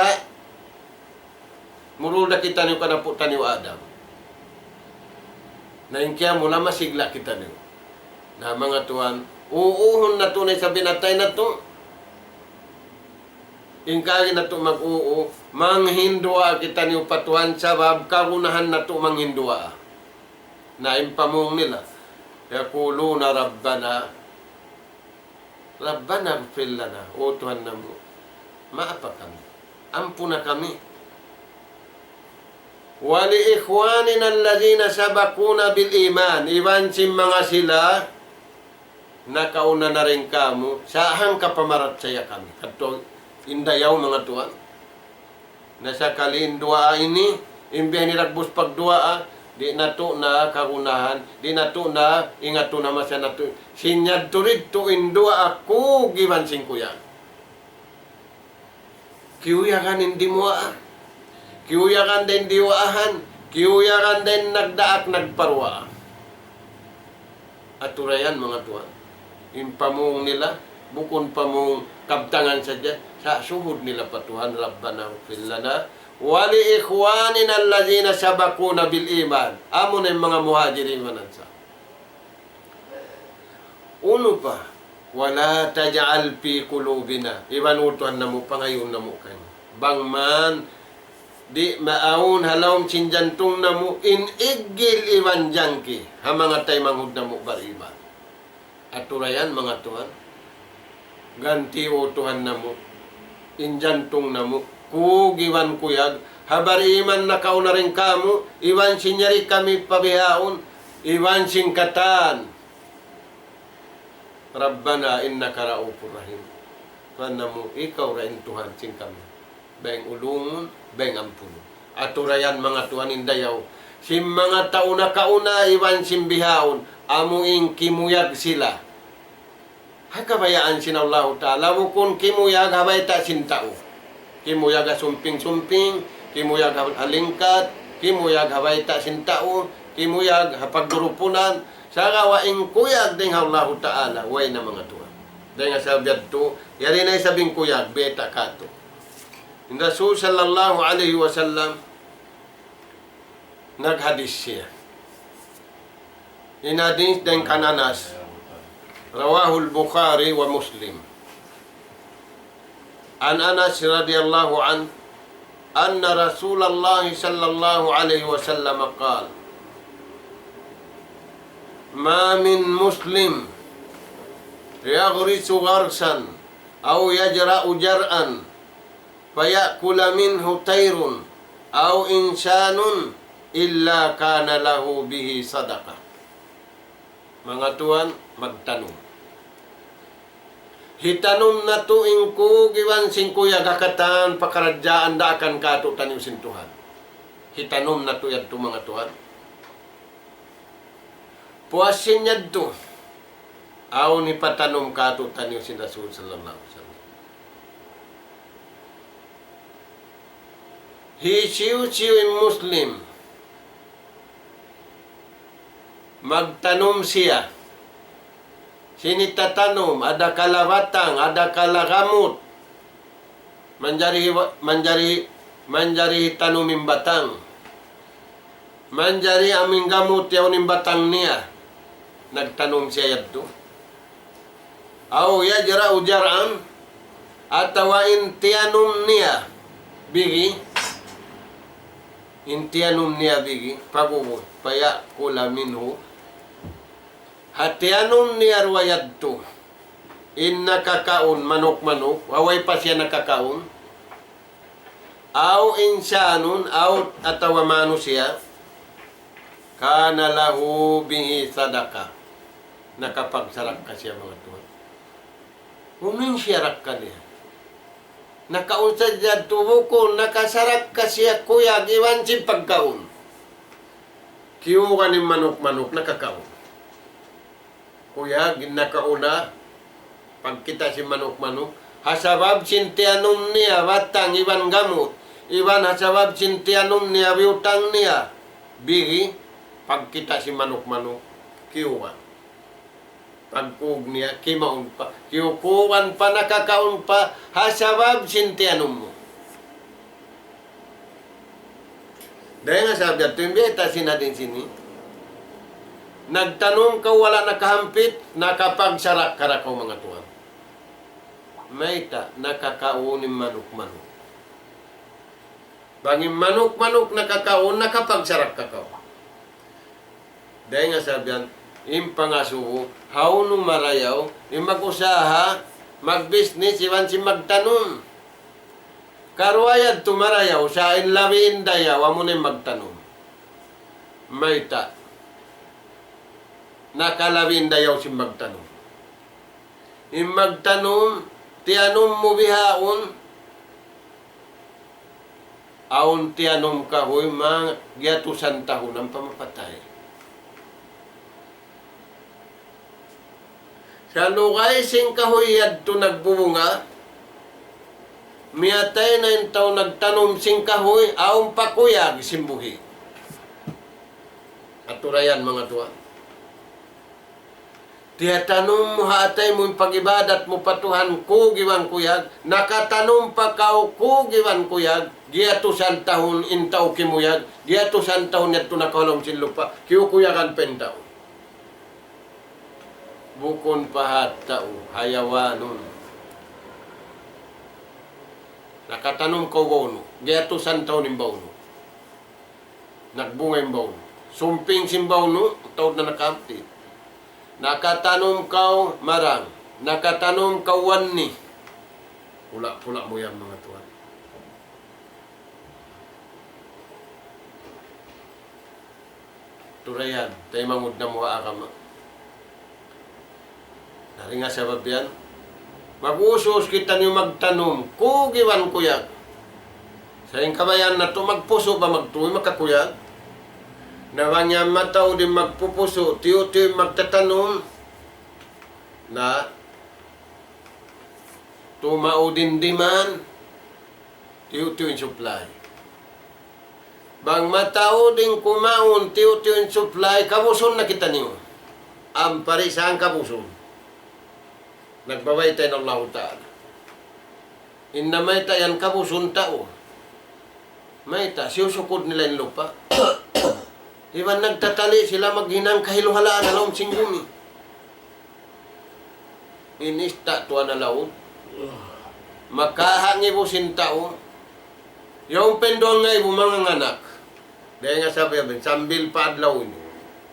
murul da kitaniyu kan apu' taniyu Adam. Na in kiyamula masigla' kitaniyu. Na manga tuwan, uuhun natu' na isab in atay natu'. In kaagi natu' mag-uu, manghinduwaa kitaniyu pa Tuhan sabab kagunahan natu' manghinduwaa. Na in pamung nila, يقولون ربنا، ربنا اغفر لنا, O Tuhan namu', maapa kami, ampuna kami. ولإخواننا الذين سبقونا بالإيمان, iban sin manga sila nakauna na dayn kāmu', sa' hangka pamarachaya kami. Kadtu in dayaw, manga tuwan. Na sakali in duwaa ini, in biya' ini dagbus pagduwaa, di' natu' na kagunahan, di' natu' na ingatun ha masa natu'. Sin yadtu didtu in duwaa kug iban sin kuyag. Kiyuyagan in dimuwaa. Kiyuyagan da in diyuwaahan. Kiyuyagan da in nagdaak nagparuwaa. Atura yan, manga tuwan. In pamung nila, bukun pamung kabtangan sadja, sa' suhud nila pa Tuhan, ربنا اغفر لنا ولإخواننا الذين سبقونا بالإيمان. Amu na in manga Muhajirin wal Ansar. Unu pa, ولا تجعل في قلوبنا, iban, O Tuhan namu', pangayuun namu' kaniyu. Bang man, di' maawn ha lawm sin jantung namu' in iggil iban jangki ha manga taymanghud namu' bariman. Atura yan, manga tuwan. Ganti', O Tuhan namu', in jantung namu', kug iban kuyag, ha bariman nakauna dayn kāmu', iban sin yari kami pa bihaun, iban sin katan. ربنا إنك رءوف رحيم. Tuhan namu', ikaw ra in Tuhan sin kami. Bang ulungun, bang ampunun. Atura yan, manga tuwan, in dayaw sin manga tau nakauna iban sin bihaun, amu in kimuyag sila ha kabayaan sin Allahu Ta'ala, bukun kimuyag ha bayta' sin tau. Kimuyag ha sumping-sumping, kimuyag ha, ha lingkat, kimuyag ha bayta' sin tau, kimuyag ha pagdurupunan, sagawa' in kuyag dayn ha Allahu Ta'ala, way na, manga tuwan. Dayn ha sabab yadtu, yari na isab in kuyag, bayta' katu'. In Rasul sallallahu alayhi wasallam, naghadis siya. In hadis dayn kan Anas. رواه البخاري ومسلم. عن أنس رضي الله عنه أن رسول الله صلى الله عليه وسلم قال: ما من مسلم يغرس غرسا أو يزرع زرعا فيأكل منه طير أو إنسان إلا كان له به صدقة. Manga tuwan, magtanum. Hitanum natu' in kug iban sin kuyag ha katan pakaradjaan daakan kātu'niyu sin Tuhan. Hitanum natu' yadtu, manga tuwan. Puas sin yadtu, awn hipatanum kātu'niyu sin Rasul sallallahu alayhi wasallam. Hisiyu-siyu in Muslim, magtanum siya sin hitatanum, adakala batang, adakala gamut, manjari, manjari, manjari hitanum in batang. Manjari amu in gamut yaun in batang niya. Nagtanum siya yadtu. أو يزرع زرعا, atawa in tiyanum niya bigi. In tiyanum niya bigi, pag'ubus, فيأكل منه. Ha tiyanum niya duwa yadtu, in nakakaun, manuk-manuk, way pa siya nakakaun. أو إنسان, aw, atawa manusiya', كان له به صدقة. Nakapagsarakka siya, manga tuwan. Unu in siyarakka niya? Nakaun sadja tuud bukun, nakasarakka siya kuyag iban sin pagkaun. Kiyugan in manuk-manuk, nakakaun. Kuyag in nakauna, pagkita' sin manuk-manuk. Ha sabab sin tiyanum niya, batang iban gamut. Iban ha sabab sin tiyanum niya, biyutang niya, bigi, pagkita' sin manuk-manuk, kiyugan. Pagkug niya, kimaun pa, kiyukugan pa, nakakaun pa, ha sabab sin tiyanum mu. Dayn ha sabab yadtu in bayta' sin hadis ini. Nagtanum kaw wala' nakahampit, nakapagsarakka da kaw, manga tuwan. Mayta'? Nakakaun in manuk-manuk. Bang in manuk-manuk nakakaun, nakapagsarakka kaw. Dayn ha sabab yan, in pangasubu, hawnu marayaw, in mag-usaha, mag-business, iban sin magtanum. Karuwa yadtu marayaw, sa' in labi in dayaw, amu na in magtanum. Mayta'? Nakalabi in dayaw sin magtanum. In magtanum, tiyanum mu bihaun, awn tiyanum kahuy, ma-, giyatusan tahun ampa mapatay. Sa' lugay sin kahuy yadtu nagbubunga, miyatay na in tau nagtanum sin kahuy, awn pa kuyag sin buhi'. Atura yan, manga tuwan. Tiyatanum mu ha atay mu in pag-ibadat mu pa Tuhan, kug iban kuyag, nakatanum pa kaw kug iban kuyag, giyatusan tahun in tau kimuyag, giyatusan tahun yadtu nakawa' ha lawm sin lupa', kiyukuyagan pa in tau. Bukun pa ha tau, hayawanun. Nakatanum kaw bawnu', giyatusan tahun in bawnu'. Nagbunga in bawnu'. Sumping sin bawnu', taud na nakampit. Nakatanum kaw marang. Nakatanum kaw wanni. Pula-pula mu yan, manga tuwan. Turayan, taymanghud namu' ha agama. Na dayn ha sabab yan, mag-usus kitaniyu magtanum, kug iban kuyag. Sa' in kabayaan natu' magpusu' ba magtuy makakuyag? Na bang yan mataud in magpupusu', tiyu'-tiyu' in magtatanum, na tumaud in demand, tiyu'-tiyu' in supply. Bang mataud in kumaun, tiyu'-tiyu' in supply, kabusun na kitaniyu. Ampa di' sa' kabusun. Nagbabayta' in Allahu Ta'ala. In namayta' yan kabusun tau. Mayta', siyusukud nila in lupa'. Iban nagtatali' sila maghinang kahiluhalaan ha lawm sin gumi. In ista' tuwan ha laud. Makaha' ngibu sin tau. Yaun pa in duwa ngaibu manganganak. Dayn ha sabab yan, sambil pa adlaw ini.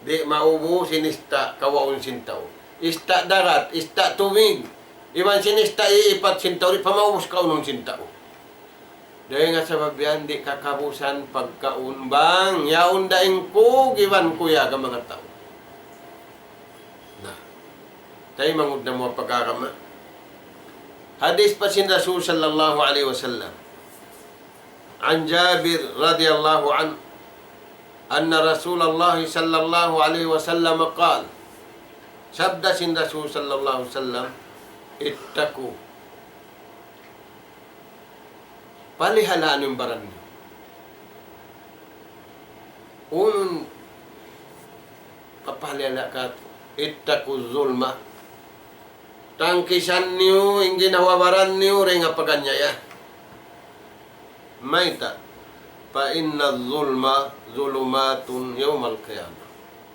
Di' maubus in ista' kawaun sin tau. Ista' darat, ista' tubig. Iban sin ista' iipat sin tau, di' pa maubus kaunun sin tau. Dayn ha sabab yan, di' kakabusan pagkaun bang yaun da in kug iban kuyag ha manga tau. Na, taymanghud namu' ha pag-agama. Hadith pa sin Rasul sallallahu alayhi wasallam. عن جابر رضي الله عنه أن رسول الله صلى الله عليه وسلم قال, sabda sin Rasul sallallahu alayhi wasallam, اتقوا. Palihalaan niyu in baran niyu. Unu in papalihala' katu'? اتقوا الظلم. Tangkisan niyu in ginhawa-baran niyu dayn ha pag-anyaya. Mayta'? فإن الظلم ظلمات يوم القيامة.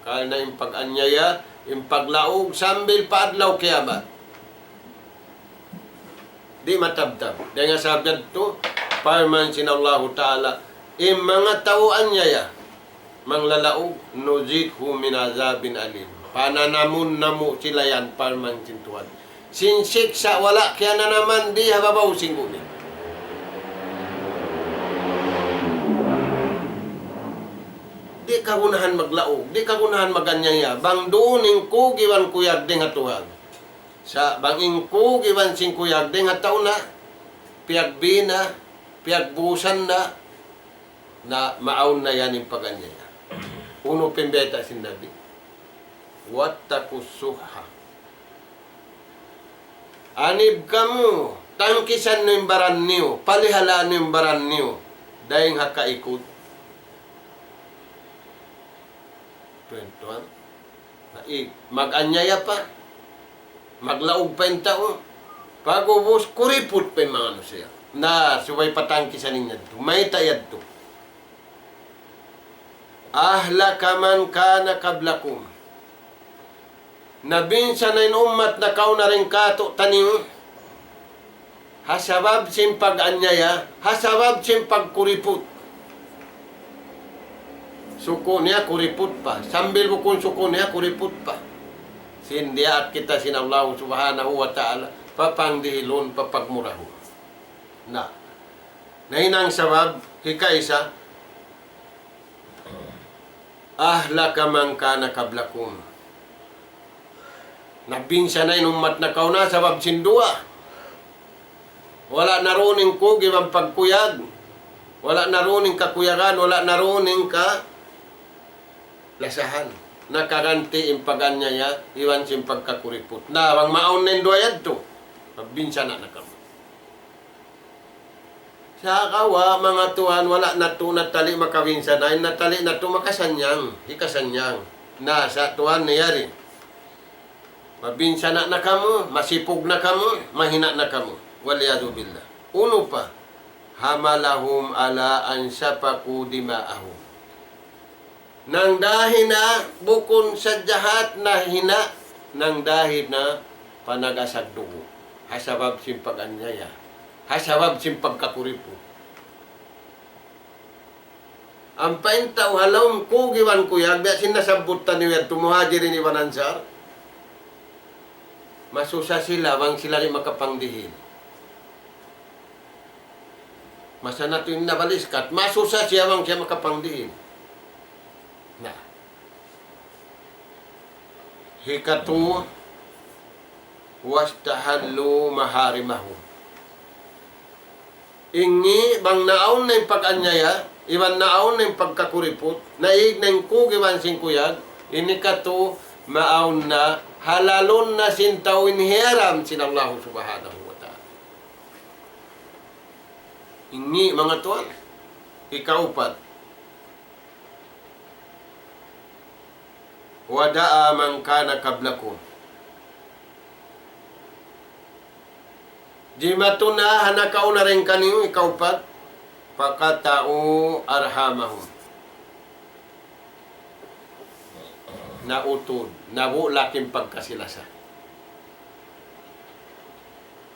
Karna' in pag-anyaya, in paglaug, sambil pa adlaw kiyamat. Di' matabtab. Dayn ha sabab yadtu, parman sin Allahu Ta'ala, in manga tau anyaya, manglalaug, نذقه من عذاب أليم. Pananamun namu' sila yan, parman sin Tuhan, sin siksa' wala' kiyananaman di ha babaw sin gumi. Di' kagunahan maglaug, di' kagunahan mag-anyaya, bang duun in kug iban kuyag dayn ha Tuhan. Sa' bang in kug iban sin kuyag dayn ha tau na, piyagbi na, piyagbusan na, na maawn na yan in pag-anyaya. Unu pa in bayta' sin Nabi? واتقوا الشح. Anib kamu, tangkisan niyu in baran niyu, palihalaan niyu in baran niyu, dayn ha kaikut. Tuwan-tuwan. Na, i-, mag-anyaya pa. Maglaug pa in tau. Pag'ubus, kuriput pa in manga manusiya'. Na, subay patangkisan in yadtu. Mayta' yadtu? أهلك من كان قبلكم. Nabinsa na in ummat nakauna dayn kātu'niyu. Ha sabab sin pag-anyaya, ha sabab sin pagkuriput. Suku' niya kuriput pa. Sambil bukun suku' niya kuriput pa. Sin diyaak kita sin Allah Subhanahu wa Ta'ala, papanggihilun, papagmurahun. Na, nahinang sabab, hikaisa, أهلك من كان قبلكم. Nabinsana' in ummat nakauna sabab sin duwa. Wala' na duun in kug iban pagkuyag. Wala' na duun in kakuyagan, wala' na duun in kalasahan. Nakaganti' in pag-anyaya iban sin pagkakuriput. Na, bang maawn na in duwa yadtu, mabinsana' na kamu. Sagawa', manga tuwan, wala' natu' natali makabinsana', in natali natu' makasannyang, hikasannyang. Na, sa' tuwan na yari. Mabinsana' na kamu, masipug na kamu, mahina' na kamu. والعياذ بالله. Unu pa, حملهم على أن سفكوا دماءهم. Nangdahi na bukun sadja hat na hina, nangdahi na panagasag dugu'. Ha sabab sin pag-anyaya. Ha sabab sin pagkakuriput. Ampa in tau ha lawm kug iban kuyag, biya' sin nasabbut taniyu yadtu Muhajirin iban Ansar. Masusa sila, bang sila di' makapangdihil. Masa natu' in nabaliskat, masusa siya bang siya makapangdihil. Na. Hikatu, واستحلوا محارمهم. Ini bang naawn na in pag-anyaya, iban naawn na in pagkakuriput, naig na in kug iban sin kuyag, ini katu' maawn na, halalun na sin tau in hiyaram sin Allah Subhanahu wa Ta'ala. Ini manga tuwan, hikaupat. ودعا من كان قبلكم. Jimatu na ha nakauna dayn kaniyu, hikaupat, فقطعوا أرحامهم. Nautud, nabulak in pagkasi-lasa.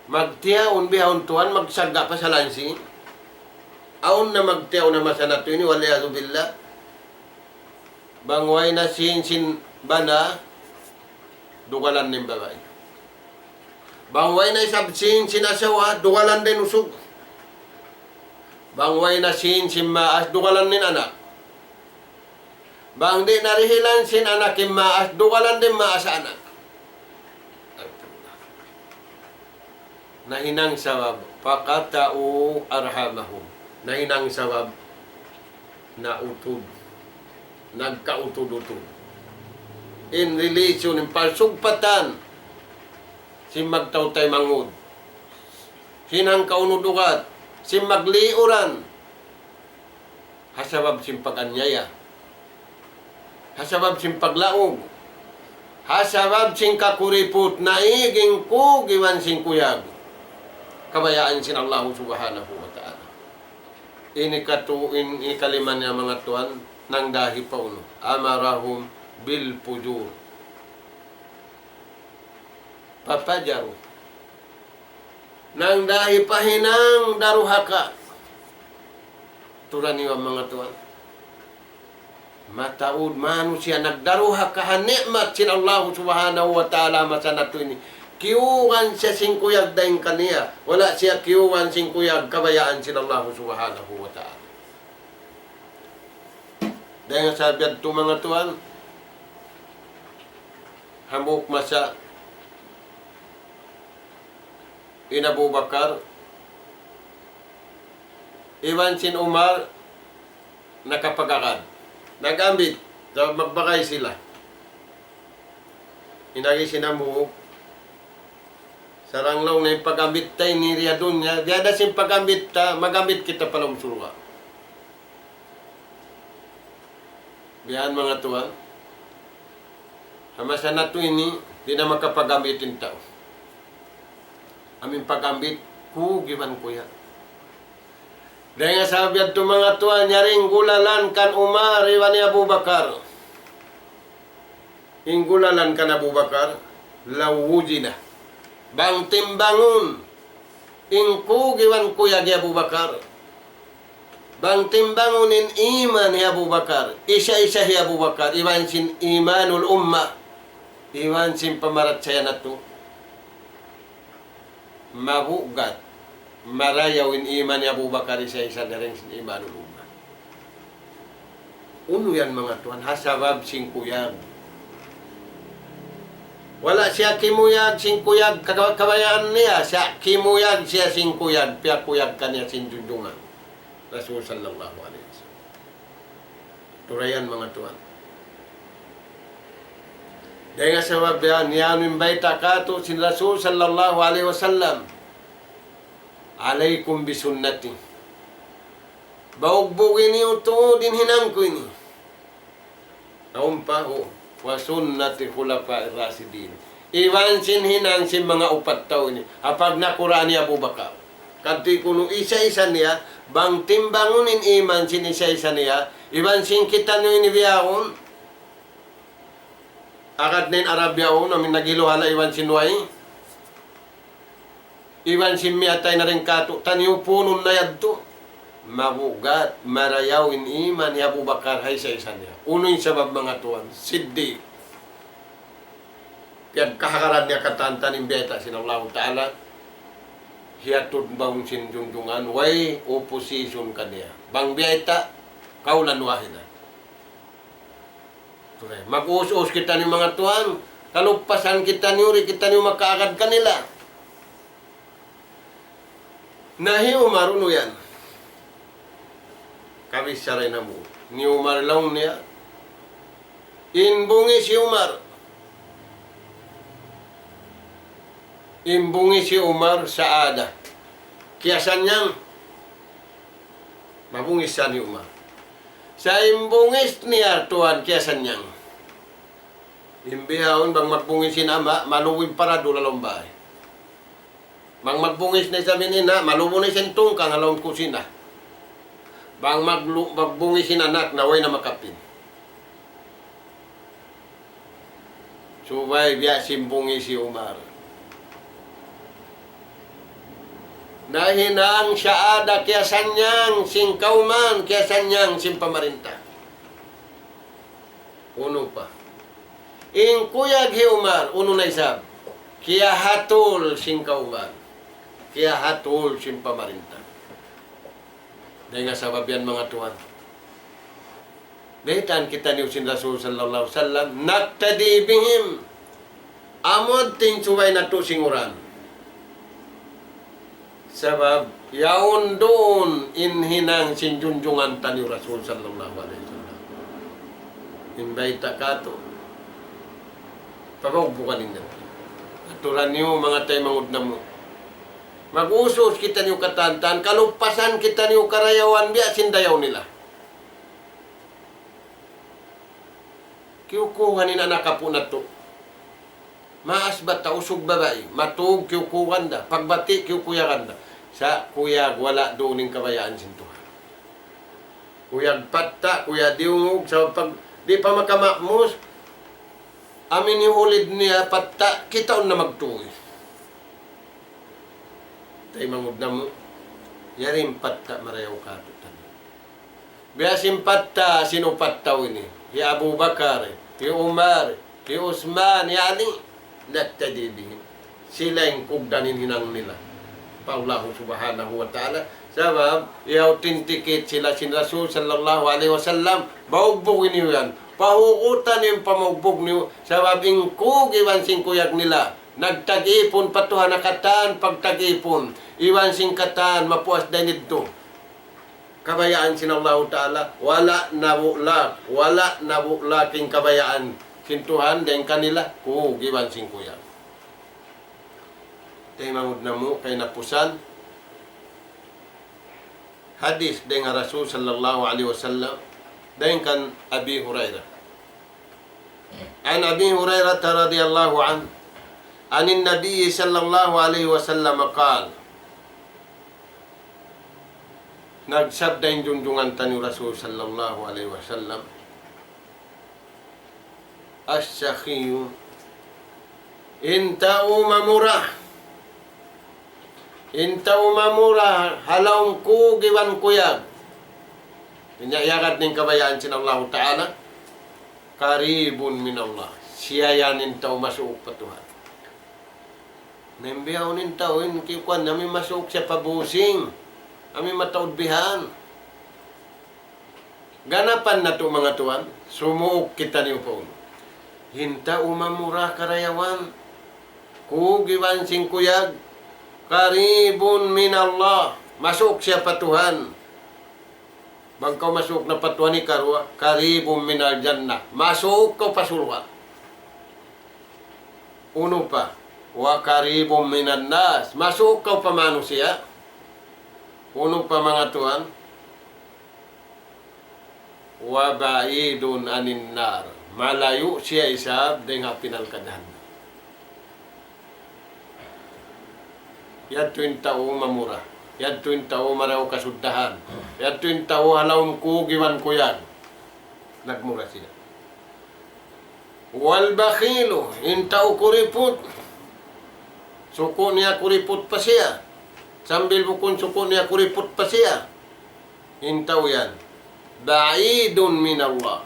Magtiyaun bihaun tuwan, magsagga' pa sa lansi. Awn na magtiyaun ha masa natu' ini, والعياذ بالله. Bang way na sīn sin bana, dugalan in babai. Bang way na isab sīn sin asawa, dugalan in usug. Bang way na sīn sin maas, dugalan in anak. Bang di' na dihilan sin anak in maas, dugalan in maas anak. Nahinang sabab, فقطعوا أرحامهم. Nahinang sabab, nautud. Nagkautud-utud. In relation, in pagsugpatan, sin magtautay mangud. Sin hangkaunud-ugat, sin magliuran. Ha sabab sin pag-anyaya. Ha sabab sin paglaug. Ha sabab sin kakuriput, naig in kug iban sin kuyag. Kabayaan sin Allah Subhanahu wa Ta'ala. Ini katu', in, ini kalima niya manga tuwan, nangdahi pa unu. أمرهم بالفجور. ففجروا. Nangdahi pa hinang daruhaka. Turan iban manga tuwan. Mataud manusiya' nagdaruhaka ha ni'mat sin Allah Subhanahu wa Ta'ala masa natu' ini. Kiyugan siya sin kuyag dayn kaniya. Wala' siya kiyugan sin kuyag kabayaan sin Allah Subhanahu wa Ta'ala. Dayn ha sabab yadtu manga tuwan, hambuuk masa in Abu Bakar, iban sin Umar, nakapag-agad. Nag-ambit, sa' magbagay sila. In agi sin hambuuk, sarang laung niya in pag-ambit ta ini di ha dunya, biya' da sin pag-ambit ta, mag-ambit kita pa lawm surga'. Biya' yan manga tuwan. Ha masa natu' ini, di' na makapag-ambit in tau. Amu in pag-ambit, kug iban kuyag. Dayn ha sabab yadtu manga tuwan, yari in gulalan kan Umar iban hi Abu Bakar. In gulalan kan Abu Bakar, لو وزن. Bang timbangun, In kug iban kuyag hi Abu Bakar. Bang timbangun in iman hi Abu Bakar, isa-isa hi Abu Bakar, iban sin imanul ummah, iban sin pamarachaya natu'. Mabugat, marayaw in iman hi Abu Bakar, isa-isa dayn sin imanul ummah. Unu yan, manga tuwan, ha sabab sin kuyag. Wala' siya kimuyag sin kuyag kaga-, kabayaan niya, siya kimuyag siya sin kuyag, piyakuyag kaniya sin junjungan Rasul sallallahu alayhi wasallam. Turayan, manga tuwan. Dayn ha sabab yan, yan in bayta' katu' sin Rasul sallallahu alayhi wasallam, "Alaykum bi sunnati." Baugbug ini, tuud in hinang ku ini. Naumpa, uu. "Wa sunnati khulafa'ir rashidin." Iban sin hinang sin manga upat tau ini. Apag nakuraan hi Abu Bakar. Kadtu kunu' isa-isa niya, bang timbangun in iman sin isa-isa niya, iban sin kitaniyu ini bihaun, agad na in Arab yaun, amu in naghiluhala' iban sin way. Iban sin miyatay na dayn katu', taniyu punun na yadtu. Mabugat, marayaw in iman hi Abu Bakar ha isa-isa niya. Unu in sabab, manga tuwan? Siddiq. Piyagkahagaran niya katan-katan in biyayta' sin Allahu Ta'ala. Hiyatud mawn sin junjungan, way opposition kaniya. Bang biyayta', qawlan wahidan. Turay, mag-us-us kitaniyu, manga tuwan. Kalupasan kitaniyu, di' kitaniyu makaagad kanila. Na hi Umar, unu yan? Kabichara namu'. Hi Umar, laung niya, in bungis hi Umar. In bungis hi Umar, sa'ada. Kiyasannyang. Mabungis sa hi Umar. Sa' in bungis niya, tuwan, kiyasannyang. In bihaun, bang magbungis in ama', maluwi in paradul ha lawm bay. Bang magbungis na isab in ina', maluwi na isab in tungkang ha lawm kusina. Bang maglu-, magbungis in anak, na way na makapin. Subay biya' sin bungis hi Umar. Nahinang sa'ada, kiyasannyang sin kawman, kiyasannyang sin pamarinta. Unu pa? In kuyag hi Umar, unu na isab? Kiyahatul sin kawman. Kiyahatul sin pamarinta. Dayn ha sabab yan, manga tuwan. Baytaan kitaniyu sin Rasul sallallahu alayhi wasallam, "Naqtadi bihim." Amu in subay natu' sin uran. Sabab, yaun duun in hinang sin junjungan taniyu Rasul sallallahu alayhi wasallam. In bayta' katu'. Pagaubukan in yan. Aturan niyu, manga taymanghud namu'. Mag-us-us kitaniyu katan-katan, kalupasan kitaniyu karayawan biya' sin dayaw nila. Kiyukuhan in anak apu' natu'. Maas bata', usug babai, matug kiyukuhan da, pagbati' kiyukuyagan da. Sa' kuyag wala' duun in kabayaan sin Tuhan. Kuyag patta', kuyag diyungug, sa' pag di' pa makamamus, amu in hiyulid niya patta', kitaun na magtuy. Taymanghud namu', yari in patta' marayaw katu' taniyu. Biya' sin patta' sin upat tau ini, hi Abu Bakar, hi Umar, hi Usman, hi Ali, naqtadi bihim. Sila in kugdan in hinang nila pa Allahu Subhanahu wa Ta'ala. Sabab, i-authenticate sila sin Rasul sallallahu alayhi wasallam, baugbug niyu yan. Pahugutan in pamaugbug niyu, sabab in kug iban sin kuyag nila nagtag-ipun pa Tuhan ha katan pagtag-ipun, iban sin katan mapuas dayn didtu. Kabayaan sin Allahu Ta'ala, wala' nabulak, wala' nabulak in kabayaan sin Tuhan dayn kanila, kug iban sin kuyag. Taymanghud namu', kahinapusan, hadith dayn ha Rasul sallallahu alayhi wasallam, dayn kan Abi Hurairah. عن أبي هريرة رضي الله عنه عن النبي صلى الله عليه وسلم قال. Nagsabda in junjungan taniyu Rasul sallallahu alayhi wasallam, السخي, in tau mamura, In tau mamura ha lawm kug iban kuyag. Inya iyagad niya in kabayaan sin Allahu Ta'ala. Qaribun minallah. Siya yan in tau masuuk pa Tuhan. Na in bihaun in tau in kikuan, amu in masuuk siya pa busing. Amu in mataud bihan. Ganapan natu', manga tuwan, sumuuk kitaniyu pa unu. In tau mamura karayawan, kug iban sin kuyag, qaribun minallah, masuuk siya pa Tuhan. Bang kaw masuuk na pa Tuhan, hikaruwa, qaribun minal jannah, masuuk kaw pa surga'. Unu pa, wa qaribun minan nas, masuuk kaw pa manusiya'. Unu pa, manga tuwan, wa ba'idun anin nar. Malayu' siya isab dayn ha api narka' jahannam. Yadtu in tau mamura. Yadtu in tau marayaw kasuddahan. Yadtu in tau ha lawm kug iban kuyag. Nagmura siya. Wal bakhilu, in tau kuriput. Suku' niya kuriput pa siya. Sambil bukun suku' niya kuriput pa siya. In tau yan, ba'idun minallah.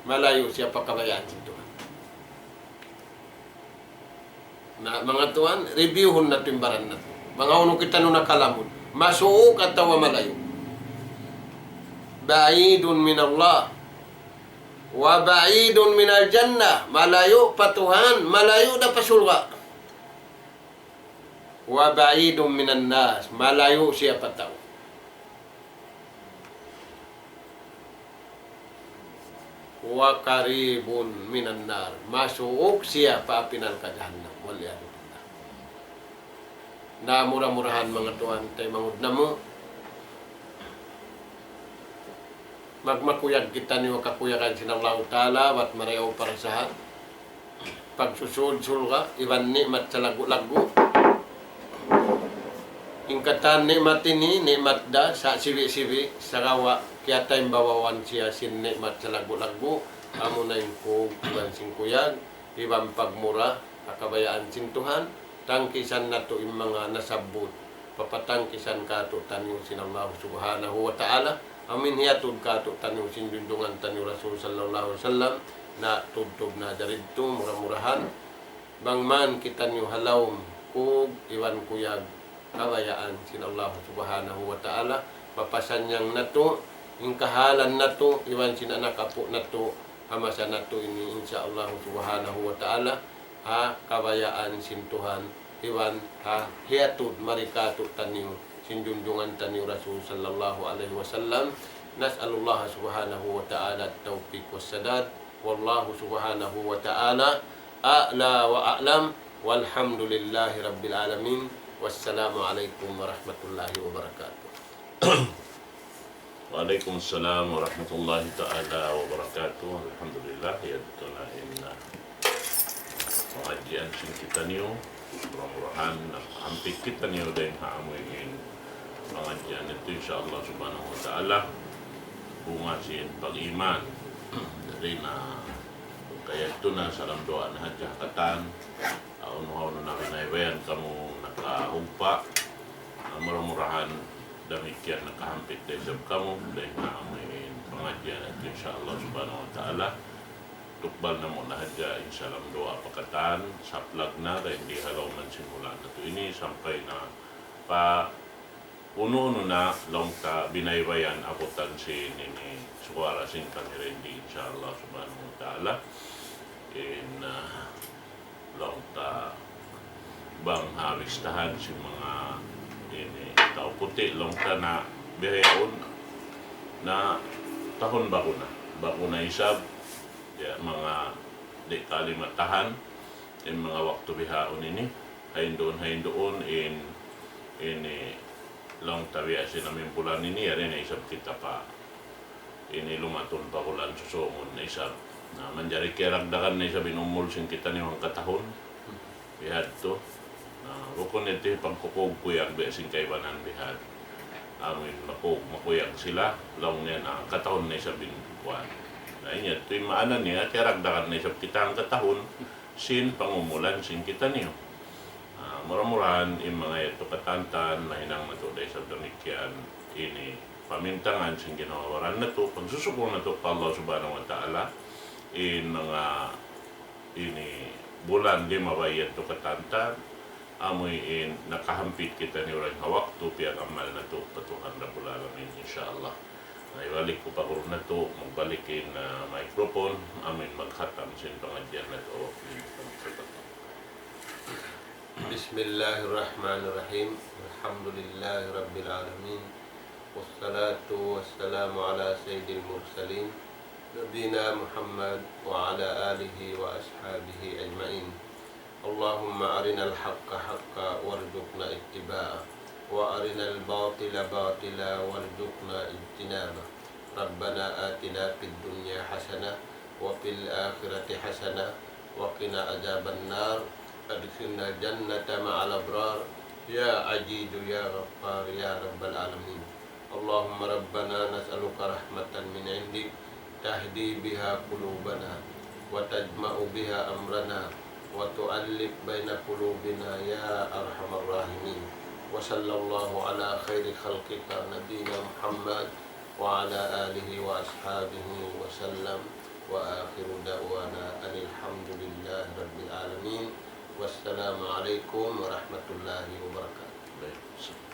Malayu' siya pa kabayaan sin Tuhan. Na, manga tuwan, reviewhun natu' in baran natu'. Bang hawnu kitaniyu nakalamud. Masuuk atawa malayu'. Ba'idun minallah. Wa ba'idun minal jannah. Malayu' pa Tuhan, malayu' da pa surga'. Wa ba'idun minan nas, malayu' siya pa tau. Wa qaribun minan nar, masuuk siya pa api narka' jahannam. Wal iyadhu billah. Na mura-murahan, manga tuwan, taymanghud namu'. Magmakuyag kitaniyu ha kakuyagan sin Allahu Ta'ala, bat marayaw parasahan. Pagsusud surga', iban ni'mat salaggu'-laggu'. In katan ni'mat ini, ni'mat da, sa' sibi'-sibi', sagawa', kiyataymbawaan siya sin ni'mat salaggu'-laggu', amuna in kug, iban sin kuyag, iban pagmura, ha kabayaan sin Tuhan, tangkisan natu' in manga nasabbut, papatangkisan kātu'niyu sin Allah Subhanahu wa Ta'ala, amu in hiyatud kātu'niyu sin junjungan taniyu Rasul sallallahu alayhi wasallam, na tubtub na daridtu, mura-murahan, bang man kitaniyu ha lawm kug iban kuyag, kabayaan sin Allah Subhanahu wa Ta'ala, mapasannyang natu' in kahalan natu', iban sin anak apu' natu', ha masa natu' ini, insya Allah Subhanahu wa Ta'ala, ha kabayaan sin Tuhan, iban ha hiyatud mari kātu'niyu sin junjungan taniyu Rasul sallallahu alayhi wasallam. نسأل الله سبحانه وتعالى التوفيق والسداد. والله سبحانه وتعالى أعلى وأعلم. والحمد لله رب العالمين. والسلام عليكم ورحمة الله وبركاته. Wa alaykum assalam wa rahmatullahi ta'ala wa barakatuh. Alhamdulillah, yadtu na in, ah, pangadjian sin kitaniyu. Mura-murahan nakahampit kitaniyu dayn ha amu in pangadjian yadtu, insya Allah subhanahu wa ta'ala. Bunga sin pag-iman. Jadi na, kaya yadtu na, salam duwaa na hadja ha katan. Hawnu-hawnu na kinaibayan kamu nakahugpa'. Na mura-murahan damikkiyan nakahampit da isab kamu dayn ha amu in pangadjian natu', insya Allah subhanahu wa ta'ala. Tukbal namu' na hadja in salam duwaa pa katan, saplag na, dayn di ha lawm sin hula' natu' ini, sampay na pa unu-unu na laung ta binaybayan abutan sin ini suwara sin kami rendi, insya Allah subhanahu wa ta'ala. In, ah, laung ta bang ha listahan sin manga ini tau puti', laung ta na bihaun na tahun ba'gu na, ba'gu na isab, ya, manga di' kalimatahan in manga waktu bihaun ini, hain duun, hain duun in, ini laung ta biya' sin amu in bulan ini, yari na isab kita pa ini lumatun pa bulan susūngun na isab. Na, manjari kiyaragdagan na isab in umul sin kitaniyu hangkatahun. Bihadtu. Na, bukun yadtu pagkukug-kuyag biya' sin kaibanan bihadtu. Amu in makug-, makuyag sila, laung niya na hangkatahun na isab in kuwan. Na, in yadtu in maana niya, kiyaragdagan na isab kita hangkatahun sin pangumulan sin kitaniyu. Ah, Mura-murahan in manga yadtu katantan, nahinang natu' da isab damikkiyan ini pamintangan sin ginhawa-baran natu', pagsusukur natu' pa Allah Subhanahu wa Ta'ala, in manga ini bulan limabay yadtu katantan, amuin nakahampit kitaniyu dayn ha waktu piyag-amal natu' pa Tuhan Rabbul Alamin, insya Allah. Na, ibalik ku pa guru natu', magbalik in, ah, microphone, amuin maghatam sin pangadjian natu'. بسم الله الرحمن الرحيم. الحمد لله رب العالمين. والصلاة والسلام على سيد المرسلين نبينا محمد وعلى آله وأصحابه أجمعين. اللهم أرنا الحق حقا وارزقنا اتباعه، وأرنا الباطل باطلا وارزقنا اجتنابه. ربنا آتنا في الدنيا حسنة وفي الآخرة حسنة وقنا عذاب النار. أدخلنا الجنة مع الأبرار. يا عزيز يا غفار يا رب العالمين. اللهم ربنا نسألك رحمة من عندك تهدي بها قلوبنا وتجمع بها أمرنا وتؤلف بين قلوبنا يا أرحم الراحمين. وصلى الله على خير خلقك نبينا محمد وعلى آله وأصحابه وسلم. وآخر دعوانا أن الحمد لله رب العالمين. والسلام عليكم ورحمة الله وبركاته.